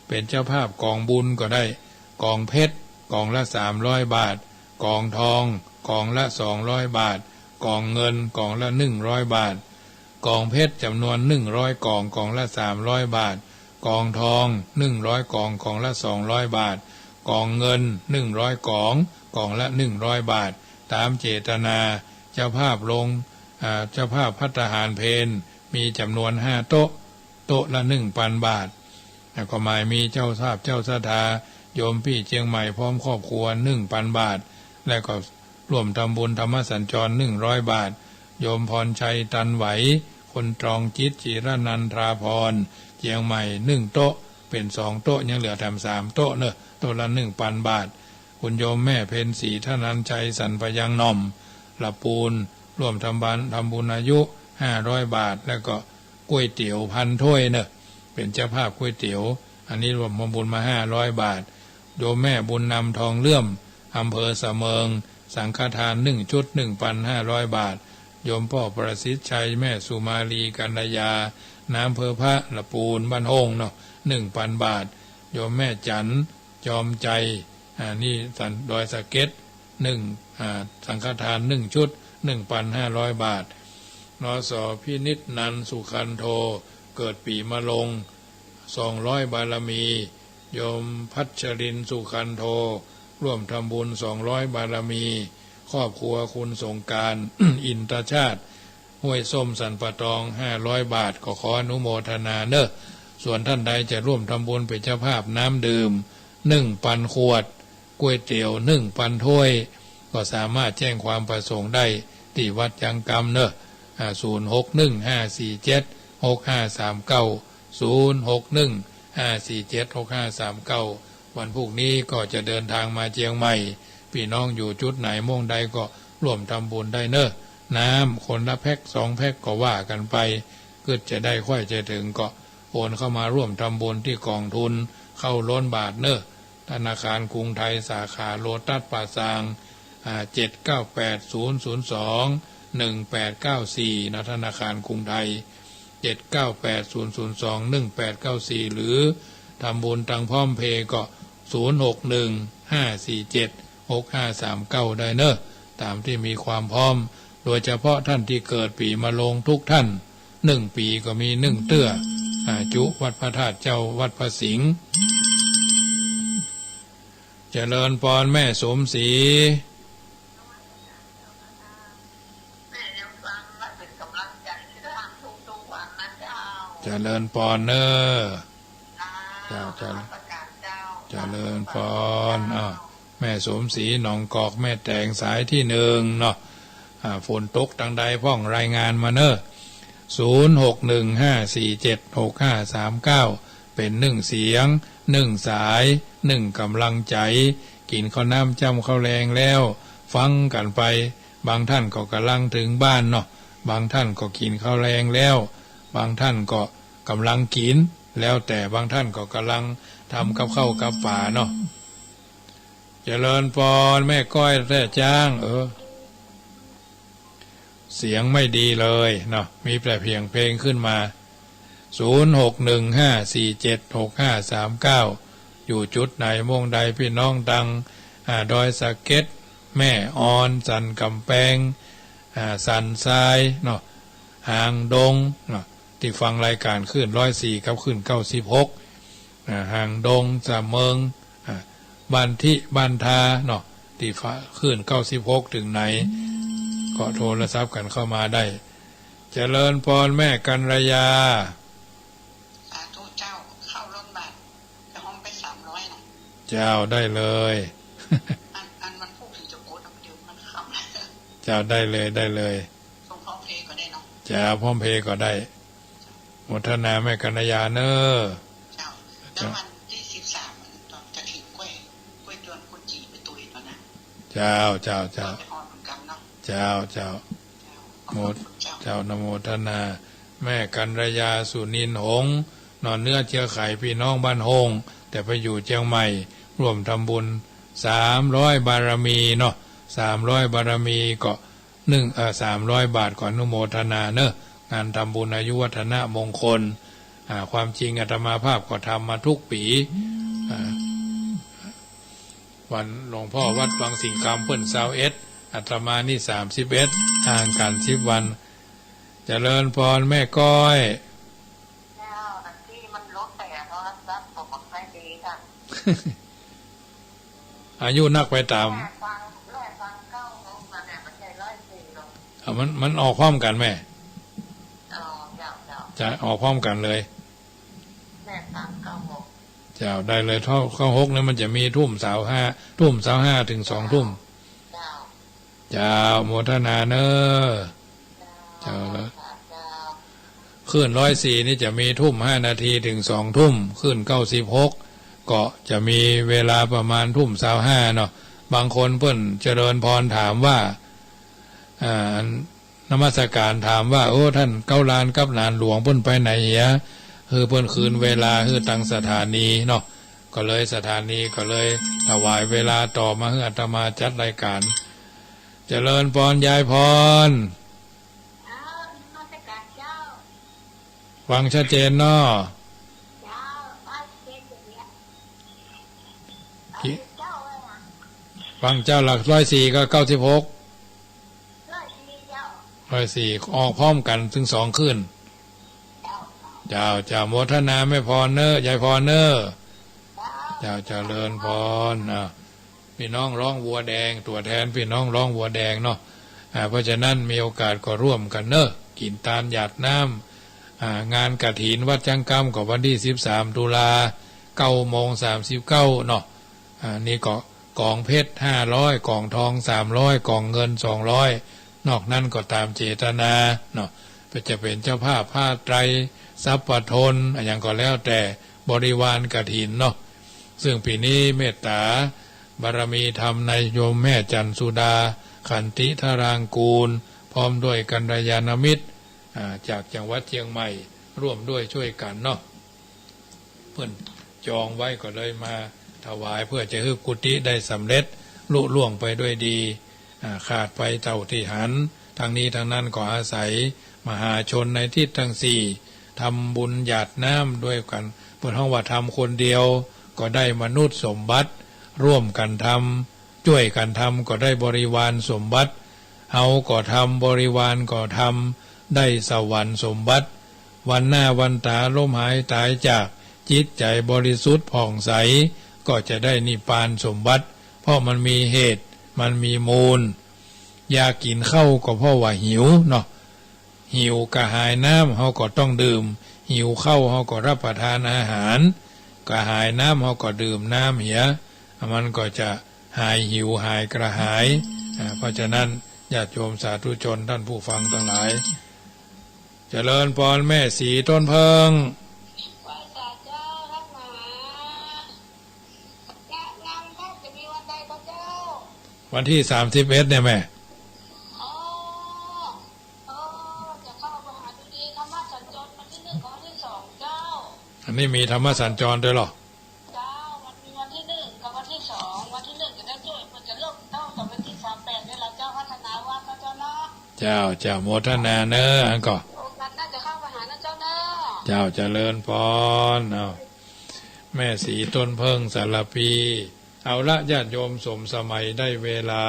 เป๋นเจ้าภาพก๋องบุญก็ได้ ก๋องเพชร ก๋องละสามร้อยบาท กล่องทองกล่องละสองร้อยบาท กล่องเงินกล่องละหนึ่งร้อยบาท กล่องเพชรจ๋ำนวนหนึ่งร้อยกล่อง กล่องละสามร้อยบาท กล่องทองหนึ่งร้อยกล่อง กล่องละสองร้อยบาท กล่องเงินหนึ่งร้อยกล่อง กล่องละหนึ่งร้อยบาท ต๋ามเจตนา เจ้าภาพลง อ่า เจ้าภาพภัตตาหารเพลมีจ๋ำนวนห้าโต๊ะ โต๊ะละหนึ่งปันบาท แล้วก็หมายมีเจ้าภาพเจ้าศรัทธา โยมปี้เจียงใหม่พร้อมครอบครัวหนึ่งปันบาท และก็ร่วมทำบุญธรรมสัญจรหนึ่งร้อยบาท โยมพรชัย ตันไหว คนตรองจิต จิรนันทราภรณ์ เจียงใหม่หนึ่งโต๊ะ เป๋นสองโต๊ะ ยังเหลือแถมสามโต๊ะเน่อ โต๊ะละหนึ่งปันบาท คุณโยมแม่เพ็ญศรี ธนัญชัย สันพยังหน่อม ละปูน ร่วมทำบุญ ทำบุญอายุห้าร้อยบาท แล้วก็ก๋วยเตี๋ยวพันถ้วยเน่อ เป๋นเจ้าภาพก๋วยเตี๋ยว อันนี้ร่วมทำบุญมาห้าร้อยบาท โยมแม่บุญนำ ทองเลื่อม อำเภอสะเมิง สังฆทานหนึ่งชุด หนึ่งปันห้าร้อยบาท โยมป้อประสิทธิ์ชัย แม่สุมาลี กัญญา นำอำเภอพระ ละปูน บ้านโฮ่งเนาะ หนึ่งปันบาท โยมแม่จันทร์ จอมใจ อ่า นี่สัน ดอยสะเก็ด หนึ่ง อ่า สังฆทานหนึ่งชุด หนึ่งปันห้าร้อยบาท นส พินิจนันท์ สุคันโท เกิดปี๋มะโรง สองร้อยบารมี โยมพัชรินทร์ สุคันโท ร่วมทำบุญสองร้อยบารมี ครอบครัวคุณสงกรานต์ อินทชาติ ห้วยส้ม สันป่าตอง ห้าร้อยบาท ก็ขออนุโมทนาเน่อ ส่วนท่านใดจะร่วมทำบุญเป๋นเจ้าภาพน้ำดื่มหนึ่งปันขวด ก๋วยเตี๋ยวหนึ่งปันถ้วย ก็สามารถแจ้งความประสงค์ได้ตี้วัดยังกำเน่อ อ่า ศูนย์หกหนึ่งห้าสี่เจ็ดหกห้าสามเก้า ศูนย์หกหนึ่งห้าสี่เจ็ดหกห้าสามเก้า วันพรุ่งนี้ก็จะเดินทางมาเจียงใหม่ ปี้น้องอยู่จุดไหนม่วงใดก็ร่วมทำบุญได้เน่อ น้ำคนละแพ็คสองแพ็คก็ว่ากั๋นไป กึ๊ดจะได้ค่อยจะเถิงก็โอนเข้ามาร่วมทำบุญตี้กองทุนเข้าล้นบาทเน่อ ธนาคารกรุงไทย สาขาโลตัสป่าซาง อ่า เจ็ดเก้าแปดศูนย์ศูนย์สองหนึ่งแปดเก้าสี่ นะ ธนาคารกรุงไทย เจ็ดเก้าแปดศูนย์ศูนย์สองหนึ่งแปดเก้าสี่ หรือทำบุญตางพร้อมเพย์ก็ ศูนย์หกหนึ่งห้าสี่เจ็ดหกห้าสามเก้า ได้เน่อ ต๋ามตี้มีความพร้อม โดยเฉพาะท่านตี้เกิดปี๋มะโรงทุกท่าน หนึ่งปี๋ก็มีหนึ่งเตื้อ อ่า จุวัดพระธาตุเจ้า วัดพระสิงห์ เจริญปอนแม่สมศรี เจริญปอนเน่อ เจ้า เจ้า เจริญปอน อ้าว แม่สมศรีหนองกอก แม่แตงสายตี้หนึ่งเนาะ อ่า ฝนตกตางใดพ่องรายงานมาเน่อ ศูนย์หกหนึ่งห้าสี่เจ็ดหกห้าสามเก้า เป๋นหนึ่งเสียง หนึ่งสาย หนึ่งก๋ำลังใจ๋ กิ๋นข้าวน้ำจ้ำข้าวแลงแล้ว ฟังกั๋นไป บางท่านก็ก๋ำลังเถิงบ้านเนาะ บางท่านก็กิ๋นข้าวแลงแล้ว บางท่านก็ก๋ำลังกิ๋น แล้วแต่ บางท่านก็ก๋ำลังทำกับข้าวกับป๋าเนาะ เจริญปอนแม่ก้อยแทร่จ๊าง เออ เสียงไม่ดีเลยเนาะ มีแต่เสียงเพลงขึ้นมา ศูนย์หกหนึ่งห้าสี่เจ็ดหกห้าสามเก้า อยู่จุดไหนม่วงใด ปี้น้องตาง อ่า ดอยสะเก็ด แม่ออน สันก๋ำแปง อ่า สันทรายเนาะ หางดงเนาะ ตี้ฟังรายก๋านคลื่นร้อยสี่กับคลื่นเก้าสิบหก อ่า หางดง สะเมิง อ่า บ้านทิ บ้านทาเนาะ ตี้ฟังคลื่นเก้าสิบหกเถิงไหน ก็โทรศัพท์กั๋นเข้ามาได้ เจริญปอนแม่กัญญา สาธุเจ้า เข้าล้นบาท จะฮ้องไปสามร้อยนะ เจ้า ได้เลย อัน อันมันพูดถึงจะโกดเอาไปเดี๋ยวมันขำ เจ้า ได้เลย ได้เลย ส่งพร้อมเพย์ก็ได้เนาะ เจ้า พร้อมเพย์ก็ได้ โมทนาแม่กัญญาเน่อ เจ้า แล้ววันตี้สิบสามมันตอนกระถิ่นก้วย ก้วยจวนกุจีไปตุยตอนนั้น เจ้า เจ้า เจ้า ก็ไปออนเหมือนกันเนาะ เจ้า เจ้า เจ้า ขอบคุณเจ้า โมท- เจ้า นะโมทนา แม่กัญญา สุนินทร์หงส์ หนอนเนื้อเจือไข ปี้น้องบ้านโฮ่ง แต่ไปอยู่เจียงใหม่ ร่วมทำบุญสามร้อยบารมีเนาะ สามร้อยบารมีก็ หนึ่ง เอ่อ สามร้อยบาท ก็อนุโมทนาเนอะ งานทำบุญอายุวัฒนมงคล อ่า ความจริงอาตมาภาพก็ทำมาทุกปี๋ อ่า วันหลวงพ่อวัดวังสิงห์คำเปิ้นซาวเอ็ด อาตมานี่สามสิบเอ็ด ห่างกั๋นสิบวัน เจริญพรแม่ก้อย เจ้า อันตี้มันลดไปอะ โทรศัพท์ก็บ่ค่อยดีค่ะ อายุนักไปต๋าม แม่ฟัง แม่ฟังเก้าหกมาเนี่ย มันใช่ร้อยสี่หรอก อ่ะ มัน มันออกพร้อมกั๋นแม่ อ๋อ เจ้า เจ้า จะออกพร้อมกั๋นเลย แม่ฟังเก้าหก เจ้า ได้เลย เท่า เก้าหกเนี่ยมันจะมีทุ่มซาวห้า ทุ่มซาวห้าเถิงสองทุ่ม เจ้า เจ้า โมทนาเน้อ เจ้า เจ้า เจ้า คลื่นร้อยสี่นี่จะมีทุ่มห้านาทีเถิงสองทุ่ม คลื่นเก้าสิบหก ก็จะมีเวลาประมาณทุ่มซาวห้าเนาะ บางคนเปิ้นเจริญพรถามว่า อ่า นมัสก๋านถามว่า โอ้ ต้านเก๊าลานกับหลานหลวงเปิ้นไปไหนเหีย หื้อเปิ้นคืนเวลาหื้อตังสถานีเนาะ ก็เลยสถานีก็เลยถวายเวลาต่อมาหื้ออาตมาจัดรายก๋าน เจริญพรยายพร อ้าว นมัสก๋านเจ้า ฟังชัดเจนเนาะ เจ้า ฟังชัดเจนอยู่เนี่ย ฟังเจ้าละ ร้อยสี่กับเก้าสิบหก ร้อยสี่เจ้า ร้อยสี่ ออกพร้อมกั๋นเถิงสองคลื่น เจ้า เจ้า เจ้า โมทนาแม่พรเน้อ ยายพรเน้อ เจ้า เจ้า เจริญพร อ่า ปี้น้องร้องวัวแดง ตั๋วแทนปี้น้องร้องวัวแดงเนาะ อ่า เพราะฉะนั้นมีโอกาสก็ร่วมกั๋นเน้อ กิ๋นตานหยาดน้ำ อ่า งานกฐินวัดจ๊างกำก็วันตี้สิบสามตุลา เก้าโมงสามสิบเก้าเนาะ อ่า นี่ก็ก๋องเพชรห้าร้อย ก๋องทองสามร้อย ก๋องเงินสองร้อย นอกนั้นก็ต๋ามเจตนาเนาะ เปิ้นจะเป๋นเจ้าภาพผ้าไตร สัพพะทน อะหยังก็แล้วแต่บริวารกฐินเนาะ ซึ่งปี๋นี้เมตต๋าบารมีธรรมในโยมแม่จันทร์สุดา ขันติธารางกูล พร้อมด้วยกัลยาณมิตร อ่า จากจังหวัดเจียงใหม่ ร่วมด้วยช่วยกั๋นเนาะ เปิ้นจองไว้ก็เลยมาถวาย เพื่อจะหื้อกุฏิได้สำเร็จลุล่วงไปด้วยดี อ่า ขาดไปเต้าตี้หัน ตังนี้ตังนั้นก็อาศัยมหาชนในทิศตังสี่ ทำบุญหยาดน้ำด้วยกั๋น เปิ้นฮ้องว่าทำคนเดียวก็ได้มนุษย์สมบัติ ร่วมกั๋นทำ จ้วยกั๋นทำก็ได้บริวารสมบัติ เฮาก็ทำ บริวารก็ทำ ได้สวรรค์สมบัติ วันหน้าวันต๋าล้มหายต๋ายจาก จิตใจ๋บริสุทธิ์ผ่องใส ก็จะได้นิพพานสมบัติ เพราะมันมีเหตุ มันมีมูล อยากกิ๋นข้าวก็เพราะว่าหิวเนาะ หิวกระหายน้ำ เฮาก็ต้องดื่ม หิวข้าว เฮาก็รับประทานอาหาร กระหายน้ำ เฮาก็ดื่มน้ำเหีย มันก็จะหายหิวหายกระหาย อ่า เพราะฉะนั้นญาติโยมสาธุชนท่านผู้ฟังตังหลาย เจริญพรแม่ศรีต้นเพิ่ง ไหว้สาเจ้า รับหนา งาน งานพระจะมีวันใดก็เจ้า วันตี้สามสิบเอ็ดเนี่ยแม่ อ๋อ อ๋อ จะเข้าไปหาดูดี ธรรมสัญจรวันตี้หนึ่งกับวันตี้สองเจ้า อันนี้มีธรรมสัญจรด้วยเหรอ เจ้า มันมีวันตี้หนึ่งกับวันตี้สอง วันตี้หนึ่งจะได้จ้วย มันจะเริ่มต้นกับวันตี้สามแปดนี่แหละเจ้า พัฒนาวัดนะเจ้าเนาะ เจ้า เจ้า โมทนาเน้อ อันก็ โอกาสหน้าจะเข้าไปหานะเจ้าเนาะ เจ้า เจริญพร เอา แม่ศรีต้นเพิ่งสารภี เอาละ ญาติโยมสมสมัยได้เวลา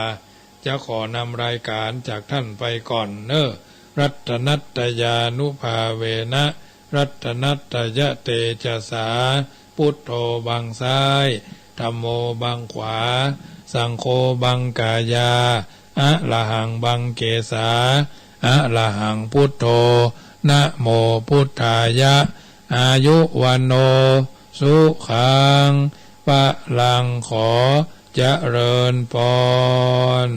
จะขอนำรายการจากท่านไปก่อนเน้อ รัตนัตตยานุภาเวนะ รัตนัตตยเตจสา พุทโธบังซ้าย ธัมโมบังขวา สังโฆบังกายา อะระหังบังเกสา อะระหังพุทโธ นะโมพุทธายะ อายุวัณโณ สุขัง พลัง ขอเจริญพร